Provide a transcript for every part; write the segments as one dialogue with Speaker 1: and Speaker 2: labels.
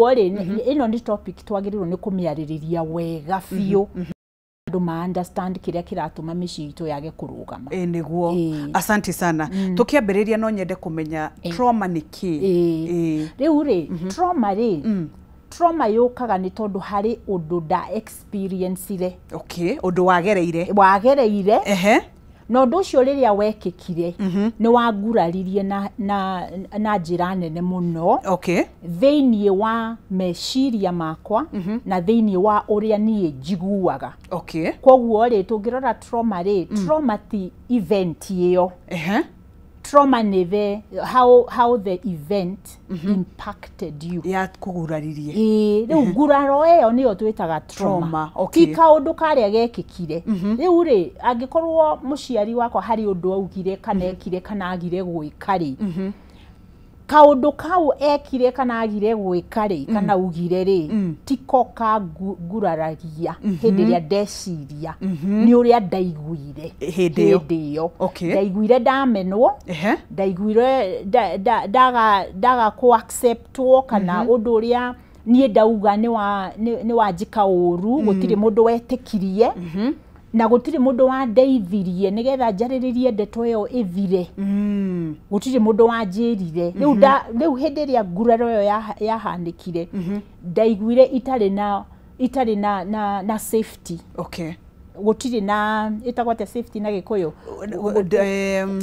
Speaker 1: Koguo rĩ, ĩno nĩ topic twagĩrĩirwo nĩ kũmĩarĩrĩria wega biũ, andũ ma understand kĩrĩa kĩratũma mĩciĩ itũ yage kũrũgama.
Speaker 2: Ĩ nĩguo. Asante sana. Tũkĩambĩrĩria, no nyende kũmenya trauma nĩ kĩ?
Speaker 1: Ĩĩ. Rĩu rĩ, trauma rĩ, trauma yũkaga nĩ tondũ harĩ ũndũ nda experience-ire.
Speaker 2: Okay, ũndũ wagereire.
Speaker 1: Wagereire. Na ũndũ ũcio rĩrĩa wekĩkire, nĩ wanguraririe na njĩra nene mũno thĩiniĩ wa meciria makwa na thĩiniĩ wa ũrĩa niĩ njiguaga. Koguo rĩ, tũngĩrora trauma rĩ, trauma ti event ĩyo. Trauma nĩ the how the event impacted you.
Speaker 2: Ya kũguraririe.
Speaker 1: Ĩĩ, rĩu nguraro ĩyo nĩyo twĩtaga trauma.
Speaker 2: Trauma, okay.
Speaker 1: Ti kaũndũ karĩa gekĩkire. Rĩu rĩ, angĩkorwo mũciari wakwa harĩ ũndũ augire kana ekire kana agire gwĩka rĩ, kaũndũ kau ekire kana agire gwĩka rĩ, kana augire rĩ, tiko kanguraragia hĩndĩ ĩrĩa ndeciria, nĩ ũrĩa ndaiguire.
Speaker 2: Hĩndĩ ĩyo.
Speaker 1: Hĩndĩ ĩyo ndaiguire ndamenwo, ndaiguire ndaga kũ acceptwo, kana ũndũ ũrĩa niĩ ndauga nĩ wanjĩka ũru, gũtirĩ mũndũ wetĩkirie na gũtirĩ mũndũ wandeithirie nĩgetha njarĩrĩrie ndeto ĩyo ĩthire. Gũtirĩ mũndũ wanjĩrire. Rĩu hĩndĩ ĩrĩa nguraro ĩyo yahanĩkire, ndaiguire itarĩ na safety. Gũtirĩ na, ĩtagwo atĩa safety na Gĩkũyũ?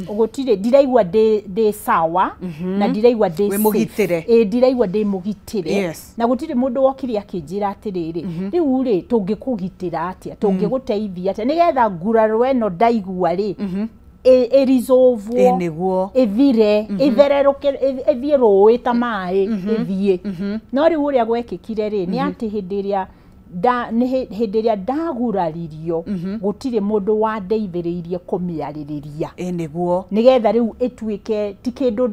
Speaker 1: Gũtirĩ, ndiraigua ndĩ sawa na ndiraigua ndĩ
Speaker 2: Wĩ
Speaker 1: safe.
Speaker 2: Mũgitĩre.
Speaker 1: Ĩ, ndiraigua ndĩ mũgitĩre. Na gũtirĩ mũndũ wokire akĩnjĩra atĩrĩrĩ, rĩu rĩ, tũngĩkũgitĩra atĩa, tũngĩgũteithia atĩa, nĩgetha nguraro ĩno ndaigua rĩ, ĩresolvwo,
Speaker 2: Ĩ nĩguo.
Speaker 1: ĩthire, ĩthererũke, ĩthiĩ rũĩ ta maĩ ĩthiĩ. No rĩu ũrĩa gwekĩkire rĩ, nĩ atĩ hĩndĩ ĩrĩa ndaguraririo, gũtirĩ mũndũ wandeithĩrĩirie kũmĩarĩrĩria
Speaker 2: Ĩ nĩguo.
Speaker 1: Nĩgetha rĩu ĩtuĩke ti kĩndũ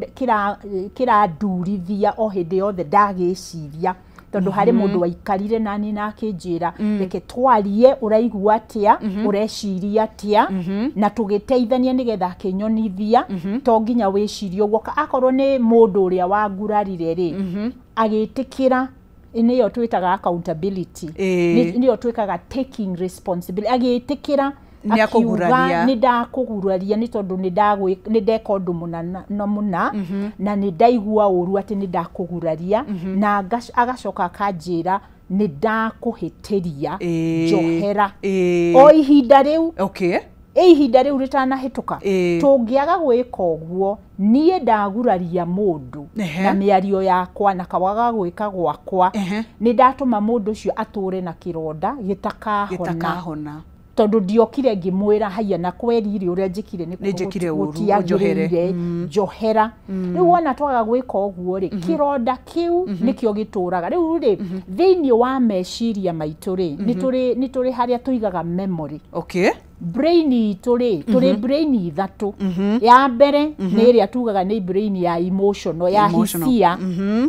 Speaker 1: kĩrandurithia o hĩndĩ yothe ndagĩciria, tondũ harĩ mũndũ waikarire nani na akĩnjĩra, "Reke twarie, ũraigua atĩa, ũreciria atĩa?" Na tũgĩteithania nĩgetha akĩnyonithia to nginya wĩcirie ũguo. Akorwo nĩ mũndũ ũrĩa wangurarire rĩ, agĩtĩkĩra, nĩyo twĩtaga accountability. Nĩyo twĩkaga taking responsibility, agĩtĩkĩra
Speaker 2: Nĩ
Speaker 1: akiuga,
Speaker 2: akũguraria.
Speaker 1: "Nĩ ndakũguraria nĩ tondũ nĩ ndeka ũndũ mũna na mũna, na nĩ ndaigua ũru atĩ nĩ ndakũguraria," na agacoka akanjĩra, "Nĩ ndakũhĩtĩria, njohera." O ihinda rĩu, ĩ ihinda rĩu rĩtanahĩtũka. Tũngĩaga gwĩka ũguo, niĩ ndaguraria mũndũ na mĩario yakwa na kawaga gwĩka gwakwa, nĩ ndatũma mũndũ ũcio atũre na kĩronda gĩtakahona.
Speaker 2: Gĩtakahona.
Speaker 1: Tondũ ndiokire ngĩmwĩra, "Haiya, na kweri rĩ, ũrĩa njĩkire nĩ
Speaker 2: Nĩ njĩkire ũru,
Speaker 1: gũtiagĩrĩire, njohera." Rĩu wona twaga gwĩka ũguo rĩ, kĩronda kĩu nĩkĩo gĩtũraga. Rĩu rĩ, thĩinĩ wa meciria maitũ rĩ, nĩ tũrĩ harĩa tũigaga memory. Brain itũ rĩ, tũrĩ brain ithatũ. Ya mbere nĩ ĩrĩa tugaga nĩ brain ya emotional, ya
Speaker 2: Emotional.
Speaker 1: hisia,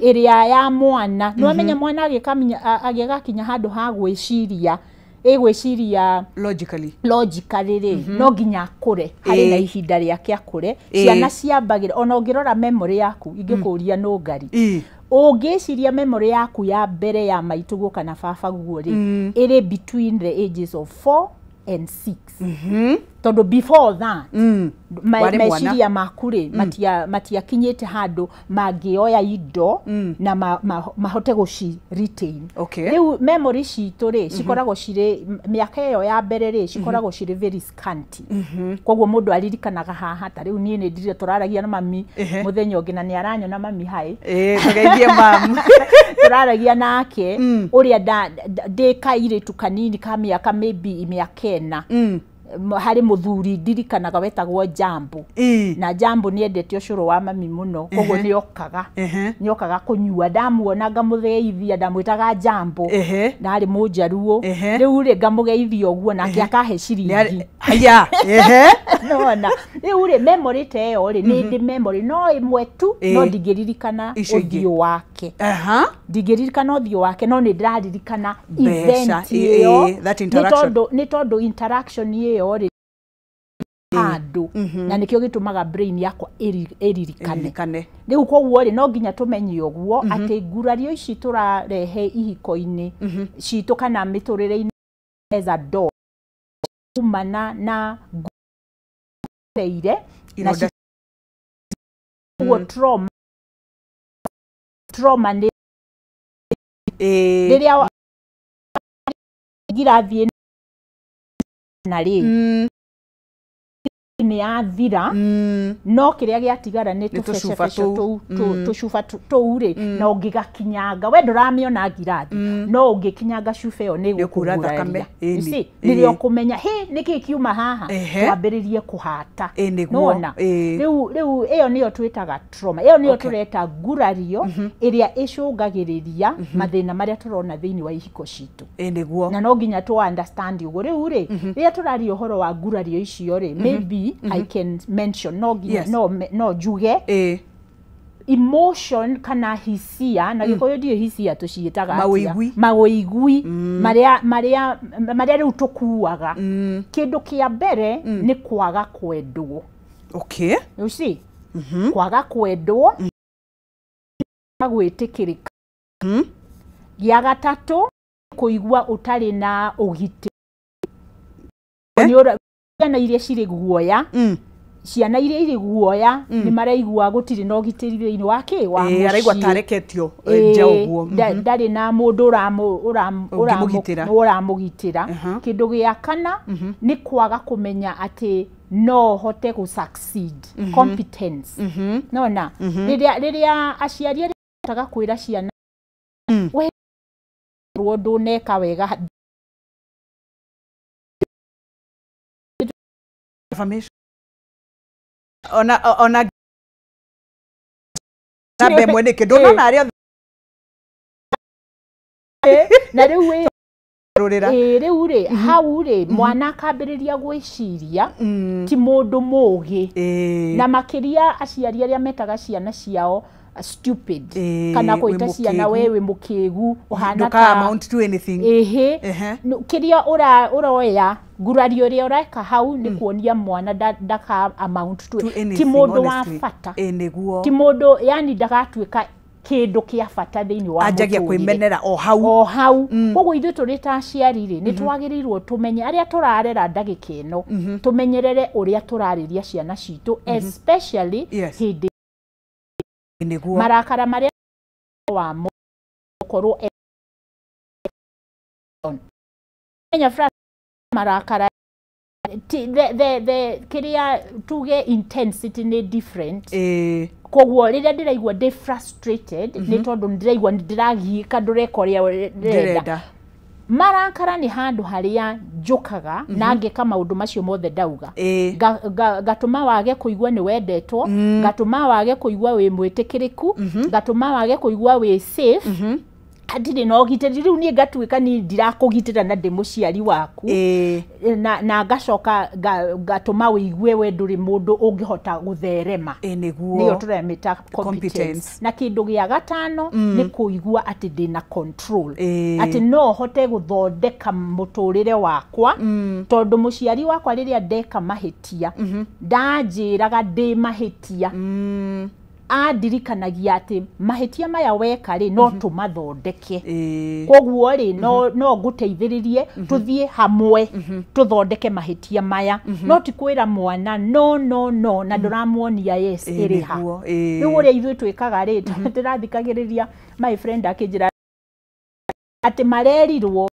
Speaker 1: ĩrĩa ya mwana. Nĩ wamenya mwana agĩgakinya handũ ha gwĩciria, ĩgwĩciria
Speaker 2: Logically.
Speaker 1: Logically rĩ, no nginya akũre harĩ na ihinda rĩake akũre. Ciana ciambagĩra, ona ũngĩrora memory yaku, ingĩkũria nũ ngari, ũngĩciria memory yaku ya mbere ya maitũguo kana babaguo rĩ, ĩrĩ between the ages of 4 and 6, tondũ before that
Speaker 2: Warĩ mwana.
Speaker 1: meciria maku rĩ, matiakinyĩte handũ mangĩoya indo na mahote gũci retain. Rĩu memory citũ rĩ, cikoragwo cirĩ mĩaka ĩyo ya mbere rĩ, cikoragwo cirĩ very scanty. Koguo mũndũ aririkanaga haha, ta rĩu niĩ nĩ ndire tũraragia na mami mũthenya ũngĩ, na nĩ aranyona mami hai.
Speaker 2: Ĩ, tũgeithie mam.
Speaker 1: Tũraragia nake ũrĩa ndĩ kairĩtu kanini ka mĩaka maybe mĩaka 4, harĩ mũthuri ndirikanaga wetagwo Jambo. Na Jambo nĩ endete ũcũrũ wa mami mũno, koguo nĩ okaga, nĩ okaga kũnyua. Ndamuona ngamũgeithia, ndamwĩtaga Jambo. Na arĩ Mũnjaruo. Rĩu rĩ, ngamũgeithia ũguo nake akahe ciringi.
Speaker 2: Haya, ehe.
Speaker 1: Nona rĩu rĩ, memory ta ĩyo rĩ, nĩ ndĩ memory no ĩmwe tu, no ndingĩririkana
Speaker 2: Icio ingĩ.
Speaker 1: ũthiũ wake. Ndingĩririkana ũthiũ wake, no nĩ ndĩraririkana
Speaker 2: Mbeca,
Speaker 1: event ĩyo.
Speaker 2: That interaction.
Speaker 1: Nĩ tondũ interaction ĩyo rĩ Handũ na nĩkĩo gĩtũmaga brain yakwa ĩririkane.
Speaker 2: Ĩririkane.
Speaker 1: Rĩu koguo rĩ, no nginya tũmenye ũguo atĩ ngurario ici tũrarehe ihiko-inĩ citũ kana mĩtũrĩre-inĩ as adult kumana na ngureire na
Speaker 2: Ironda.
Speaker 1: Ũguo trauma nĩ rĩrĩa ngirathi na rĩ nĩ yathira, no kĩrĩa gĩatigara nĩ
Speaker 2: Nĩ tũcuba
Speaker 1: tũbecebece
Speaker 2: tũu.
Speaker 1: tũu, tũcuba tũu rĩ, na ũngĩgakinyanga, we ndũramĩona ngirathi, no ũngĩkinyanga cuba ĩyo nĩ
Speaker 2: Nĩ ũkuura thakame.
Speaker 1: ĩgũkũguraria.
Speaker 2: Ĩni.
Speaker 1: You see, nĩrĩo ũkũmenya hĩ nĩkĩ kiuma haha, twambĩrĩrie kũhata.
Speaker 2: Ĩ, nĩguo.
Speaker 1: Nĩwona? Rĩu ĩyo nĩyo twĩtaga trauma, ĩyo nĩyo tũreta ngurario ĩrĩa ĩcũngagĩrĩria mathĩna marĩa tũrona thĩinĩ wa ihiko citũ.
Speaker 2: Ĩ nĩguo.
Speaker 1: Na no nginya tũ understand ũguo. Rĩu rĩ, rĩrĩa tũraria ũhoro wa ngurario icio rĩ, maybe I can mention, no nginya no njuge emotion kana hisia na gĩkũyũ, ndiũĩ hisia tũciĩtaga atĩa.
Speaker 2: Mawĩigwi.
Speaker 1: Mawĩigwi marĩa rĩu tũkuaga. Kĩndũ kĩa mbere nĩ kwaga kwendwo. You see, kwaga kwendwo, gwĩtĩkĩrĩka. Gĩa gatatũ, kũigua ũtarĩ na ũgitĩri. Ciana iria cirĩ guoya, ciana iria irĩ guoya nĩ maraigua gũtirĩ na ũgitĩri thĩinĩ wa kĩ wa
Speaker 2: Ĩ, araigua
Speaker 1: mũciĩ.
Speaker 2: tareketio nja ũguo.
Speaker 1: Ndarĩ na mũndũ
Speaker 2: Ũngĩmũgitĩra.
Speaker 1: ũramũgitĩra. Kĩndũ gĩa kana nĩ kwaga kũmenya atĩ no hote gũ succeed, competence. Nona rĩrĩa aciari arĩa mahotaga kwĩra ciana, we rwo ndũneka wega.
Speaker 2: Affirmation. Ona namba ĩmwe nĩkĩ ndũnona arĩa othe
Speaker 1: Na rĩu ĩ
Speaker 2: rũrĩra.
Speaker 1: Ĩ, rĩu rĩ, hau rĩ, mwana akambĩrĩria gwĩciria ti mũndũ mũgĩ. Na makĩria aciari arĩa metaga ciana ciao stupid kana
Speaker 2: wĩ
Speaker 1: gwĩta ciana
Speaker 2: mũkĩgu.
Speaker 1: We wĩ mũkĩgu, ũhana
Speaker 2: Ndũka
Speaker 1: ta
Speaker 2: amount to anything.
Speaker 1: Ĩhĩ. Kĩrĩa ũroya ngurario ĩrĩa ũreka hau nĩ kuonia mwana ndaka amount to
Speaker 2: To
Speaker 1: ti
Speaker 2: anything,
Speaker 1: mũndũ wa
Speaker 2: honestly.
Speaker 1: bata.
Speaker 2: Ĩ nĩguo.
Speaker 1: Ti mũndũ, yani ndagatuĩka kĩndũ kĩa bata thĩinĩ wa
Speaker 2: Anjagia
Speaker 1: mũtũrĩre.
Speaker 2: kwĩmenera o hau.
Speaker 1: O hau. Koguo ithuĩ tũrĩ ta aciari rĩ, nĩ twagĩrĩirwo tũmenye arĩa tũrarera ndagĩka ĩno, tũmenyerere ũrĩa tũrarĩria ciana citũ, especially hĩndĩ
Speaker 2: Ĩ nĩguo.
Speaker 1: marakara marĩa wamo gũkorwo menya marakara the kĩrĩa tuge intensity nĩ different. Koguo rĩrĩa ndĩraigua ndĩ frustrated nĩ tondũ nĩ ndĩraigua nĩ ndĩragiĩka, ndũreka ũrĩa ndĩrenda.
Speaker 2: Ndĩrenda.
Speaker 1: Marakara nĩ handũ harĩa njũkaga na ngeka maũndũ macio mothe ndauga. Ngatũma wage kũigua nĩ wendetwo, ngatũma wage kũigua wĩ mwĩtĩkĩrĩku, ngatũma wage kũigua wĩ safe, hatirĩ na ũgitĩri. Rĩu niĩ ngatuĩka niĩ ndirakũgitĩra na ndĩ mũciari waku. Na ngacoka ngatũma wĩigue we ndũrĩ mũndũ ũngĩhota gũtherema.
Speaker 2: Ĩ nĩguo.
Speaker 1: Nĩyo tũramĩta competence.
Speaker 2: Competence.
Speaker 1: Na kĩndũ gĩa gatano nĩ kũigua atĩ ndĩna control, atĩ no hote gũthondeka mũtũrĩre wakwa, tondũ mũciari wakwa rĩrĩa ndeka mahĩtia ndanjĩraga ndĩ mahĩtia, andirikanagia atĩ mahĩtia maya weka rĩ, no tũmathondeke. Koguo rĩ, no ngũteithĩrĩrie tũthiĩ hamwe tũthondeke mahĩtia maya, no ti kwĩra mwana no, no, no, na ndũramuonia yes ĩrĩ ha.
Speaker 2: Nĩguo.
Speaker 1: Rĩu ũrĩa ithuĩ twĩkaga rĩ, ndĩrathikagĩrĩria my friend akĩnjĩra atĩ marerirwo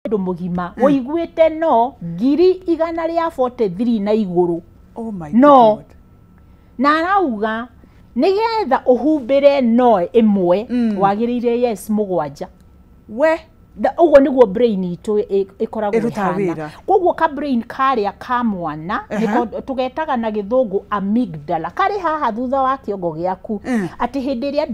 Speaker 1: mũndũ mũgima ũiguĩte no 143,000 na igũrũ.
Speaker 2: Oh my
Speaker 1: No.
Speaker 2: God.
Speaker 1: Na arauga nĩgetha ũhumbĩre no ĩmwe, wagĩrĩire yes 7.
Speaker 2: We.
Speaker 1: Ũguo nĩguo brain itũ ĩkoragwo
Speaker 2: Ĩrutaga
Speaker 1: ĩhana.
Speaker 2: wĩra.
Speaker 1: Koguo ka brain karĩa ka mwana nĩko tũgetaga na gĩthũngũ amygdala, karĩ haha thutha wa kĩongo gĩaku, atĩ hĩndĩ ĩrĩa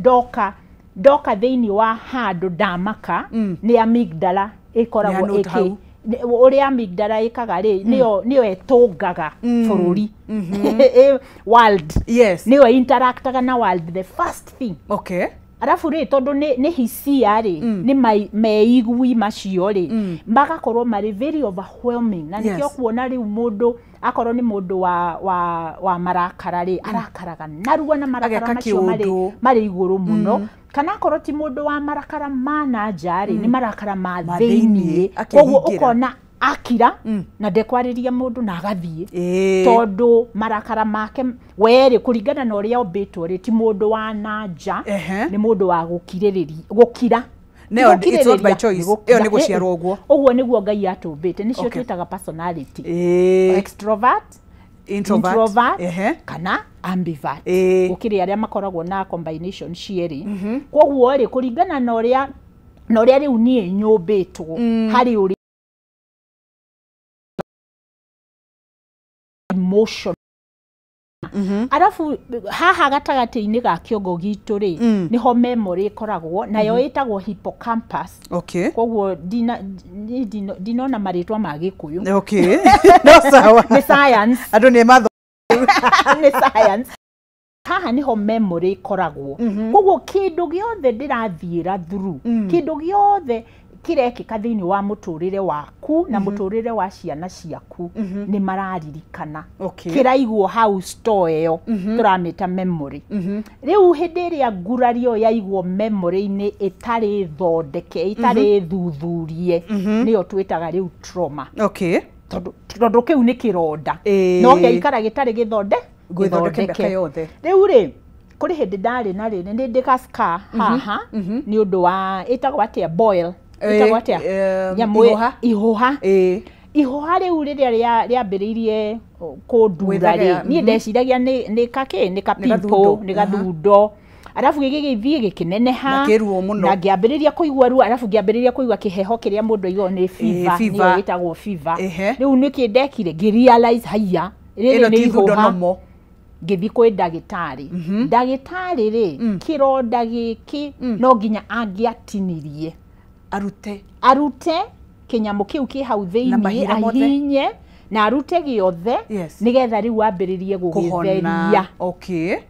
Speaker 1: ndoka thĩinĩ wa handũ ndamaka, nĩ amygdala ĩkoragwo
Speaker 2: Nĩ ya note hau.
Speaker 1: Ũrĩa amygdala ĩkaga rĩ, nĩyo ĩtũngaga bũrũri, world, nĩyo interactaga na world, the first thing. Arabu rĩ, tondũ nĩ hisia rĩ, nĩ meigui macio rĩ, magakorwo marĩ very overwhelming. Na nĩkĩo kuona rĩu mũndũ akorwo nĩ mũndũ wa marakara rĩ, arakaraga narua na marakara macio marĩ igũrũ mũno. Kana akorwo ti mũndũ wa marakara ma na nja rĩ, nĩ marakara ma thĩiniĩ. Koguo ũkona akira na ndekwarĩria mũndũ na agathiĩ, tondũ marakara make werĩ kũringana na ũrĩa ombĩtwo rĩ, ti mũndũ wa na nja, nĩ mũndũ wa gũkirĩrĩria, gũkira.
Speaker 2: No, it's not by choice. Ĩyo nĩ gũciarwo ũguo.
Speaker 1: Ũguo nĩguo Ngai atũmbĩte. Nĩcio twĩtaga personality. Extrovert, introvert, kana ambivert. Gũkĩrĩ arĩa makoragwo na combination cierĩ. Koguo rĩ, kũringana na ũrĩa rĩu niĩ nyũmbĩtwo, harĩ ũrĩa emotion. Arabu haha gatagatĩ-inĩ ga kĩongo gitũ rĩ, nĩho memory ĩkoragwo, nayo ĩtagwo hippocampus. Koguo ndinona marĩtwa ma Gĩkũyũ.
Speaker 2: No sawa.
Speaker 1: Nĩ science.
Speaker 2: Andũ nĩ matho.
Speaker 1: Nĩ science. Haha nĩho memory ĩkoragwo. Koguo kĩndũ gĩothe ndĩrathiĩra through, kĩndũ gĩothe kĩrekĩka thĩinĩ wa mũtũrĩre waku na mũtũrĩre wa ciana ciaku, nĩ mararirikana. Kĩraigwo hau store ĩyo, tũramĩta memory. Rĩu hĩndĩ ĩrĩa ngurario yaigwo memory-inĩ ĩtarĩ thondeke, ĩtarĩ thuthurie, nĩyo twĩtaga rĩu trauma. Tondũ kĩu nĩ kĩronda. No gĩaikara gĩtarĩ gĩthondeke
Speaker 2: yothe.
Speaker 1: Rĩu rĩ, kũrĩ hĩndĩ ndarĩ na rĩ, nĩ ndĩ ka scar haha, nĩ ũndũ wa ĩtagwo atĩa, boil. Ihũha. Ihũha rĩu rĩrĩa rĩambĩrĩirie kũndura rĩ, niĩ ndeciragia nĩ kakĩ, nĩ ka pimple, nĩ gathundo. Arabu gĩgĩthiĩ gĩkĩneneha na ngĩambĩrĩria kũigua ruo, arabu ngĩambĩrĩria kũigua kĩheho kĩrĩa mũndũ aiguaga nĩ fever, nĩyo ĩtagwo fever. Rĩu nĩkĩ ndekire, ngĩ-realize haiya, rĩrĩ nĩ ihũha. Ngĩthiĩ kwĩ ndagĩtarĩ. Ndagĩtarĩ rĩ, kĩronda gĩkĩ no nginya angĩatinirie, arute kĩnyamũ kĩu kĩ hau thĩiniĩ, ahihinye na arute gĩothe, nĩgetha rĩu ambĩrĩrie gũgĩtheria,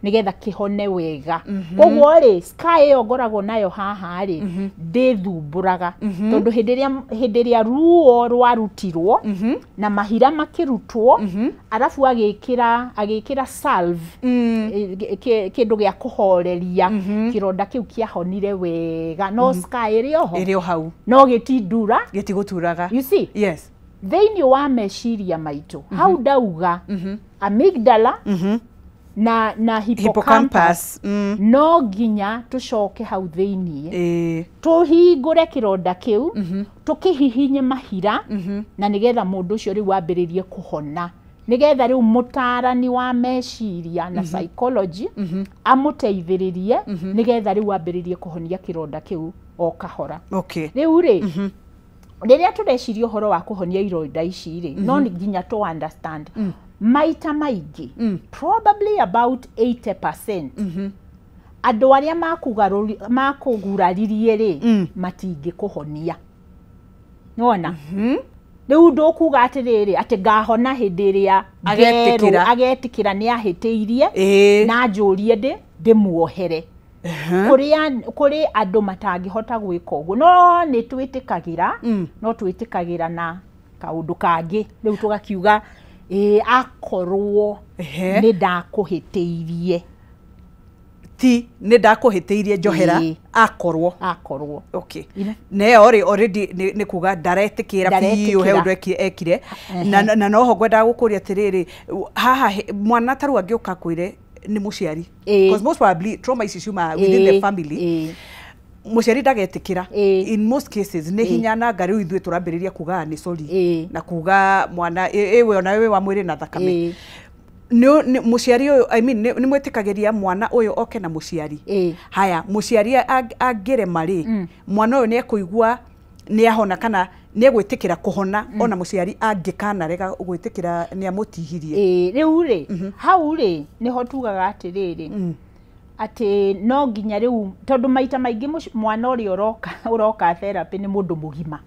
Speaker 1: nĩgetha kĩhone wega. Koguo rĩ, scar ĩyo ngoragwo nayo haha rĩ, ndĩthumbũraga, tondũ hĩndĩ ĩrĩa ruo rwarutirwo na mahira makĩrutwo, arabu agĩkĩra salve, kĩndũ gĩa kũhoreria, kĩronda kĩu kĩahonire wega. No scar ĩrĩ oho,
Speaker 2: ĩrĩ o hau,
Speaker 1: no gĩtindura,
Speaker 2: gĩtigũturaga.
Speaker 1: You see?
Speaker 2: Yes.
Speaker 1: Thĩinĩ wa meciria maitũ, hau ndauga amygdala na hippocampus, no nginya tũcoke hau thĩiniĩ, tũhingũre kĩronda kĩu, tũkĩhihinye mahira, na nĩgetha mũndũ ũcio rĩu ambĩrĩrie kũhona, nĩgetha rĩu mũtaarani wa meciria na psychology amũteithĩrĩrie, nĩgetha rĩu ambĩrĩrie kũhonia kĩronda kĩu o kahora. Rĩu rĩ, rĩrĩa tũreciria ũhoro wa kũhonia ironda ici rĩ, no nginya tũ understand maita maingĩ, probably about 80% andũ arĩa makũguraririe rĩ, matingĩkũhonia. Nĩwona? Rĩu ndũkuga atĩrĩrĩ, atĩ ngahona hĩndĩ ĩrĩa agetĩkĩra nĩ ahĩtĩirie, na njũrie ndĩmuohere. Kũrĩ andũ matangĩhota gwĩka ũguo, no nĩ twĩtĩkagĩra, no twĩtĩkagĩra na kaũndũ kangĩ. Rĩu tũgakiuga akorwo nĩ ndakũhĩtĩirie,
Speaker 2: ti nĩ ndakũhĩtĩirie njohera, akorwo. Na ĩyo rĩ, already nĩ kuga ndaretĩkĩra biũ he ũndũ ekire. Na noho ngwendaga gũkũria atĩrĩrĩ, haha mwana ta rĩu angĩũka akwĩre nĩ mũciari, because most probably trauma ici ciumaga within the family, mũciari ndagetĩkĩra. In most cases nĩ hinya nanga rĩu ithuĩ tũrambĩrĩria kuga nĩ sorry, na kuga mwana ĩwe ona wĩ wa mwĩrĩ na thakame. Mũciari ũyũ, I mean, nĩ mwĩtĩkagĩria mwana ũyũ oke na mũciari. Haya, mũciari angĩrema rĩ, mwana ũyũ nĩ ekũigua nĩ ahona kana nĩ egwĩtĩkĩra kũhona, ona mũciari angĩkanarega gwĩtĩkĩra nĩ amũtihirie.
Speaker 1: Rĩu rĩ, hau rĩ nĩho tugaga atĩrĩrĩ, atĩ no nginya rĩu, tondũ maita maingĩ mwana ũrĩa ũroka therapy nĩ mũndũ mũgima.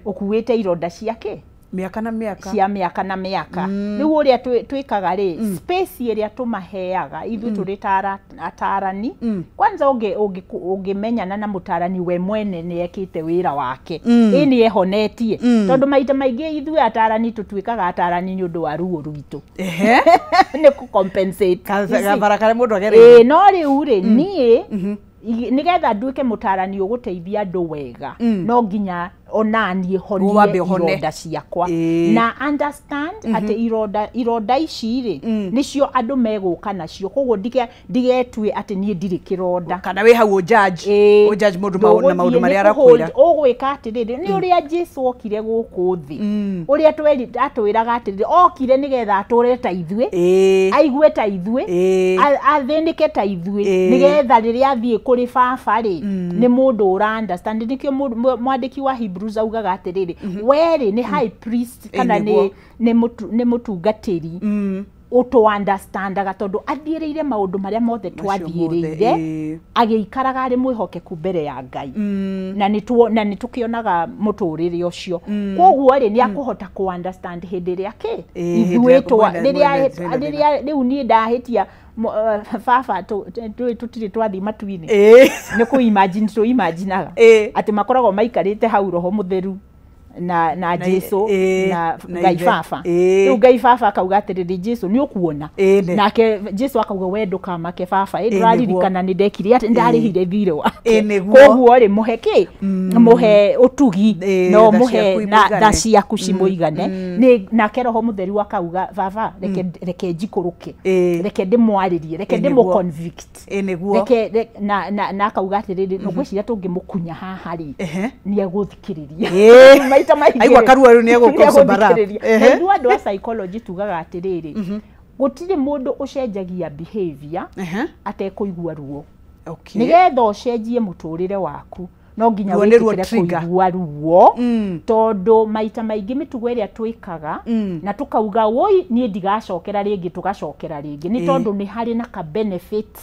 Speaker 1: Ũkuĩte ironda ciake.
Speaker 2: Mĩaka na mĩaka.
Speaker 1: Cia mĩaka na mĩaka. Rĩu ũrĩa twĩkaga rĩ, space ĩrĩa tũmaheaga ithuĩ tũrĩ ta atarani, kwanza ũngĩmenyana na mũtarani we mwene nĩ ekĩte wĩra wake, ĩ nĩ ehonetie, tondũ maita maingĩ ithuĩ atarani tũtuĩkaga atarani nĩ ũndũ wa ruo rwitũ. Nĩ kũ compensate.
Speaker 2: Gabara karĩa mũndũ agereire.
Speaker 1: No rĩu rĩ, niĩ nĩgetha nduĩke mũtarani ũgũteithia andũ wega, no nginya onaniĩ honie ironda ciakwa na understand atĩ ironda ici rĩ nĩcio andũ megũka nacio, koguo ndigetue atĩ niĩ ndirĩ kĩronda
Speaker 2: kana wĩ hau ũjudge mũndũ na maũndũ marĩa arakwĩra.
Speaker 1: Ũgwĩka atĩrĩrĩ, nĩ ũrĩa Jesũ okire gũkũ thĩ, ũrĩa atwĩraga atĩrĩrĩ, okire nĩgetha atũre ta ithuĩ, aigue ta ithuĩ, athĩnĩke ta ithuĩ, nĩgetha rĩrĩa athiĩ kũrĩ baba rĩ nĩ mũndũ ũra understand. Nĩkĩo mwandĩki wa Hebrews augaga atĩrĩrĩ, werĩ nĩ high priest kana nĩ mũtungatĩri ũtũ understandaga, tondũ athiĩrĩire maũndũ marĩa mothe twathiĩrĩire, agĩikaraga arĩ mwĩhokeku mbere ya Ngai, na nĩ tũkĩonaga mũtũrĩre ũcio. Koguo rĩ nĩ akũhota kũ understand hĩndĩ ĩrĩa kĩ ithuĩ rĩrĩa rĩu niĩ ndahĩtia baba tũtirĩ twathiĩ matu-inĩ, nĩ kũ imagine tũ imaginaga atĩ makoragwo maikarĩte hau Roho Mũtheru na Jesũ na Ngai baba. Rĩu Ngai baba akauga atĩrĩrĩ, Jesũ nĩ ũkuona, nake Jesũ akauga we ndũkamake baba, ĩ ndũraririkana nĩ ndekire atĩ ndarĩhire thirĩ wake, koguo rĩ mũhe kĩ, mũhe ũtugi, no mũhe tha ciaku cimũigane. Nake Roho Mũtheru akauga baba reke njikũrũke, reke ndĩmwarĩrie, reke ndĩmũ convict, reke na akauga atĩrĩrĩ, ngwĩciria tũngĩmũkunya haha rĩ nĩ egũthikĩrĩria.
Speaker 2: Aigua karua rĩu nĩ egũkũcambara.
Speaker 1: Na ithuĩ andũ a psychology tugaga atĩrĩrĩ, gũtirĩ mũndũ ũcenjagia behavior atekũigua ruo. Nĩgetha ũcenjie mũtũrĩre waku no nginya wĩtĩkĩre kũigua ruo, tondũ maita maingĩ mĩtugo ĩrĩa twĩkaga na tũkauga woi niĩ ndigacokera rĩngĩ, tũgacokera rĩngĩ nĩ tondũ nĩ harĩ na ka benefit,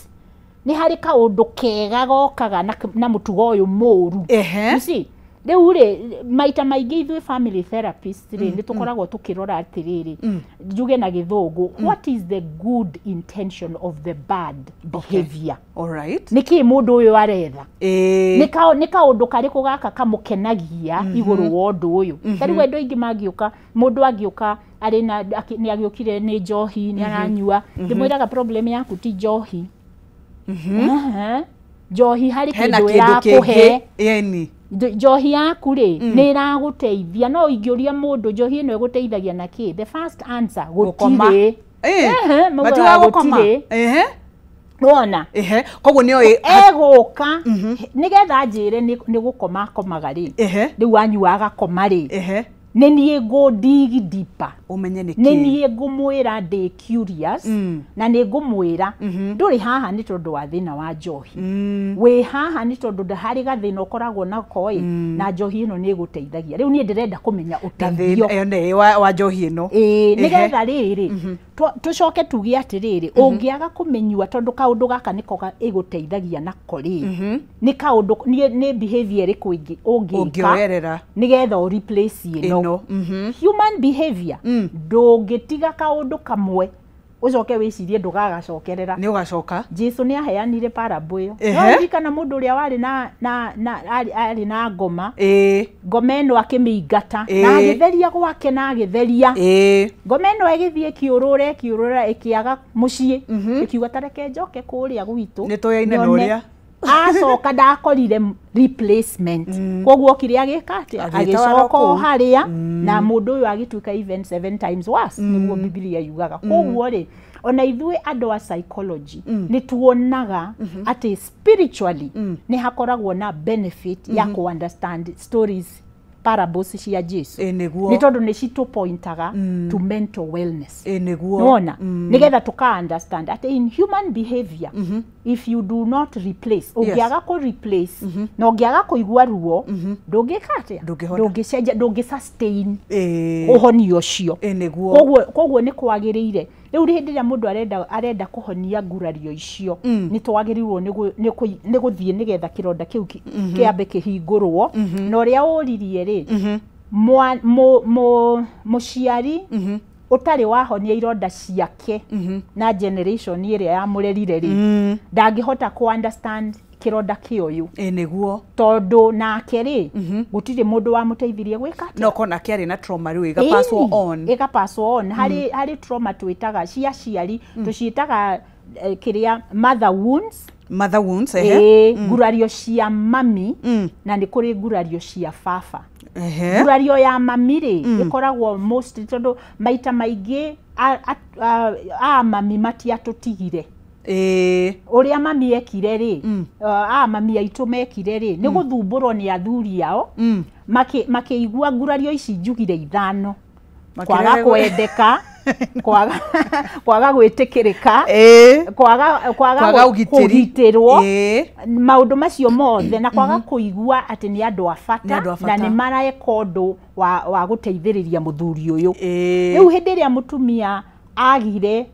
Speaker 1: nĩ harĩ kaũndũ kega gokaga na mũtugo ũyũ mũru. You see, rĩu rĩ maita maingĩ ithuĩ family therapist rĩ nĩ tũkoragwo tũkĩrora atĩrĩrĩ, njuge na gĩthũngũ, what is the good intention of the bad behavior? Nĩkĩ mũndũ ũyũ aretha? Nĩ kaũndũ karĩkũ gaka kamũkenagia igũrũ wa ũndũ ũyũ? Ta rĩu andũ aingĩ mangĩũka, mũndũ angĩũka arĩ na nĩ agĩũkire nĩ njohi, nĩ aranyua, ndĩmwĩraga problem yaku ti njohi. Njohi harĩ kĩndũ ĩrakũhe, njohi yaku rĩ nĩ ĩragũteithia. No ingĩũria mũndũ njohi ĩno ĩgũteithagia na kĩ, the first answer gũtirĩ. Gũtirĩ. Wona
Speaker 2: koguo nĩ
Speaker 1: egũka nĩgetha njĩre nĩ gũkoma akomaga rĩ, rĩu anyua agakoma rĩ, nĩ niĩ ngũ dig deeper,
Speaker 2: ũmenye nĩ kĩ,
Speaker 1: nĩ niĩ ngũmwĩra ndĩ curious, na nĩ ngũmwĩra ndũrĩ haha nĩ tondũ wa thĩna wa njohi, wĩ haha nĩ tondũ harĩ gathĩna ũkoragwo nako ĩ, na njohi ĩno nĩ ĩgũteithagia. Rĩu niĩ ndĩrenda kũmenya ũteithio
Speaker 2: wa njohi ĩno,
Speaker 1: nĩgetha rĩrĩ tũcoke tuge atĩrĩrĩ, ũngĩaga kũmĩnyua tondũ kaũndũ gaka nĩko ĩgũteithagia nako rĩ, nĩ kaũndũ nĩ behavior ĩrĩkũ ĩngĩ ũngĩka nĩgetha ũ replace ĩno. Human behavior ndũngĩtiga kaũndũ kamwe ũcoke wĩcirie ndũgagacokerera,
Speaker 2: nĩ ũgacoka.
Speaker 1: Jesũ nĩ aheanire parable ĩyo. No ririkana mũndũ ũrĩa warĩ na arĩ na ngoma, ngoma ĩno akĩmĩingata na agĩtheria gwake na agĩtheria ngoma ĩno ĩgĩthiĩ ĩkĩũrũra ĩkĩũrũra ĩkĩaga mũciĩ, ĩkiuga ta reke njoke kũrĩa gwitũ
Speaker 2: nĩ tũyaine na ũrĩa
Speaker 1: acoka ndakorire replacement. Koguo okire agĩka atĩa, agĩcoka o harĩa, na mũndũ ũyũ agĩtuĩka even 7 times worse, nĩguo Bibilia yugaga. Koguo rĩ ona ithuĩ andũ a psychology nĩ tuonaga atĩ spiritually nĩ hakoragwo na benefit ya kũ understand stories, parables cia Jesũ, nĩ tondũ nĩ citũpointaga to mental wellness. Nĩwona, nĩgetha tũka understand atĩ in human behavior if you do not replace, ũngĩaga kũ replace na ũngĩaga kũigua ruo, ndũngĩka atĩa, ndũngĩcenjia, ndũngĩ sustain ũhonio ũcio. Koguo nĩ kwagĩrĩire rĩu hĩndĩ ĩrĩa mũndũ arenda kũhonia ngurario icio, nĩ twagĩrĩirwo nĩ gũthiĩ nĩgetha kĩronda kĩu kĩambe kĩhingũrwo. Na ũrĩa ũririe rĩ, Mũciari ũtarĩ wahonia ironda ciake na generation ĩrĩa yamũrerire rĩ, ndangĩhota kũ understand kĩronda kĩa ũyũ.
Speaker 2: Ĩ nĩguo.
Speaker 1: Tondũ nake rĩ, gũtirĩ mũndũ wamũteithirie gwĩka atĩa.
Speaker 2: No kona kĩarĩ na trauma rĩu ĩgapaswo on.
Speaker 1: Ĩgapaswo on. Harĩ trauma twĩtaga cia aciari, tũciĩtaga kĩrĩa mother wounds.
Speaker 2: Mother wounds, ehe.
Speaker 1: Ngurario cia mami, na nĩ kũrĩ ngurario cia baba. Ngurario ya mami rĩ, ĩkoragwo most tondũ maita maingĩ a mami matiatũtigire. Ũrĩa mami ekire rĩ, a mami aitũ mekire rĩ, nĩ gũthumbũrwo nĩ athuri ao, makĩigua ngurario ici njugire ithano. Kwaga kwendeka, kwaga gwĩtĩkĩrĩka, kwaga kũgitĩrwo, maũndũ macio mothe, na kwaga kũigua atĩ nĩ andũ a bata, na nĩ mareka ũndũ wa gũteithĩrĩria mũthuri ũyũ. Rĩu hĩndĩ ĩrĩa mũtumia agire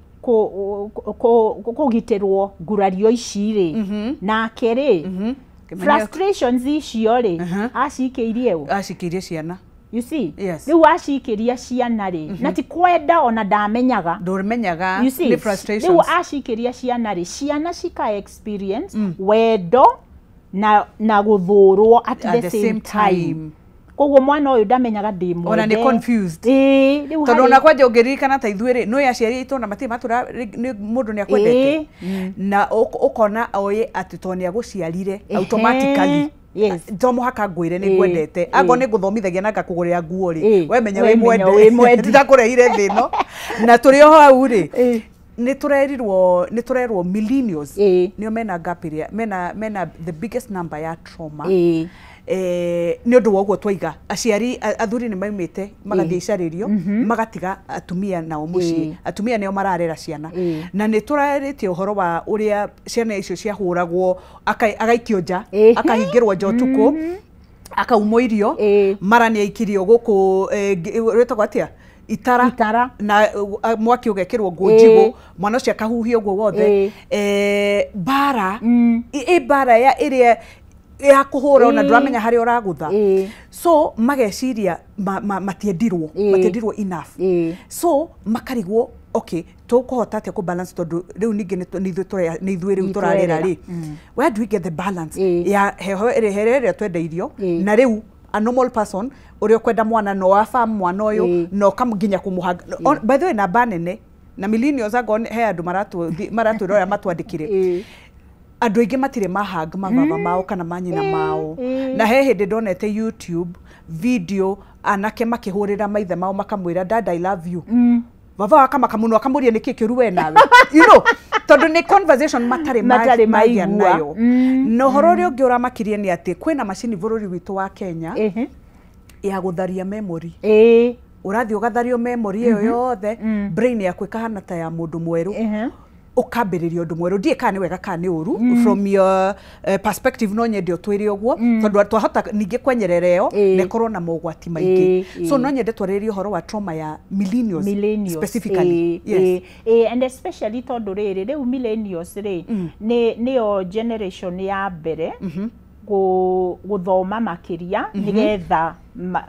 Speaker 1: kũgitĩrwo ngurario ici rĩ, nake rĩ, frustrations icio rĩ, acikĩirie ũ?
Speaker 2: Acikĩirie ciana.
Speaker 1: You see?
Speaker 2: Yes.
Speaker 1: Rĩu acikĩria ciana rĩ, na ti kwenda ona ndamenyaga.
Speaker 2: Ndũmenyaga, nĩ frustrations.
Speaker 1: Rĩu acikĩria ciana rĩ, ciana cika experience wendo na gũthũrwo at the same time. Koguo mwana ũyũ ndamenyaga ndĩ mwende.
Speaker 2: Ona nĩ confused.
Speaker 1: Rĩu
Speaker 2: tondũ ona kwanja ũngĩririkana ta ithuĩ rĩ, nĩ aciari aitũ ona matirĩ matũra nĩ mũndũ nĩ akwendete. Na ũkona oĩ atĩ tondũ nĩ agũciarire automatically.
Speaker 1: Yes.
Speaker 2: To mũhaka ngwĩre nĩ ngwendete. Angorwo nĩ ngũthomithagia na ngakũgũrĩra nguo rĩ, we menya wĩ mwende. Ndakũrehire thĩ ĩno. Na tũrĩ o hau rĩ, nĩ tũrerwo millennials nĩo mena gap ĩrĩa, mena the biggest number ya trauma. Nĩ ũndũ wa ũguo twaiga aciari athuri nĩ maumĩte magathiĩ icarĩrio, magatiga atumia nao mũciĩ, atumia nĩo mararera ciana. Na nĩ tũrarĩtie ũhoro wa ũrĩa ciana icio ciahũragwo, agaikio nja, akahingĩrwo nja ũtukũ, akaumwo irio, mara nĩ aikirio gũkũ, rwĩtagwo atĩa? Itara na mwaki ũgekĩrwo nguo njigũ, mwana ũcio akahuhia ũguo wothe. Mbara, ĩ mbara ya ĩrĩa ya kũhũra ona ndũramenya harĩa ũragũtha. So mageciria matiendirwo enough. So makarigwo, okay, tũkũhota atĩa kũ balance tondũ rĩu ningĩ nĩ ithuĩ rĩu tũrarera rĩ. Where do we get the balance ya heho ĩrĩa twendeirio na rĩu a normal person ũrĩa ũkwenda mwana no afa mwana ũyũ no nginya kũmũhanga. By the way, namba nene na millennials angorwo he andũ maratwĩrora matwandĩkire, andũ aingĩ matirĩ mahang mababa mao kana manyina mao. Na he hĩndĩ ndonete YouTube video anake makĩhũrĩra maithe mao makamwĩra dad I love you. Baba akamaka mũno akamũria nĩkĩ kĩũru we nawe. You know, tondũ nĩ conversation matarĩ magĩa nayo. Na ũhoro ũrĩa ũngĩ ũramakirie nĩ atĩ kwĩna macini bũrũri witũ wa Kenya ya gũtharia memory. Ũrathiĩ ũgathario memory ĩyo yothe, brain yaku ĩkahana ta ya mũndũ mwerũ. Ũkambĩrĩria ũndũ mwerũ, ndiĩ kana nĩ wega kana nĩ ũru. From your perspective no nyende ũtwĩre ũguo, tondũ twahota ningĩ kwenyerera ĩyo na ĩkorwo na mogwati maingĩ. So no nyende twarĩrĩrie ũhoro wa trauma ya millennials specifically. Yes.
Speaker 1: And especially tondũ rĩrĩ rĩu millennials rĩ nĩyo generation ya mbere gũthoma makĩria nĩgetha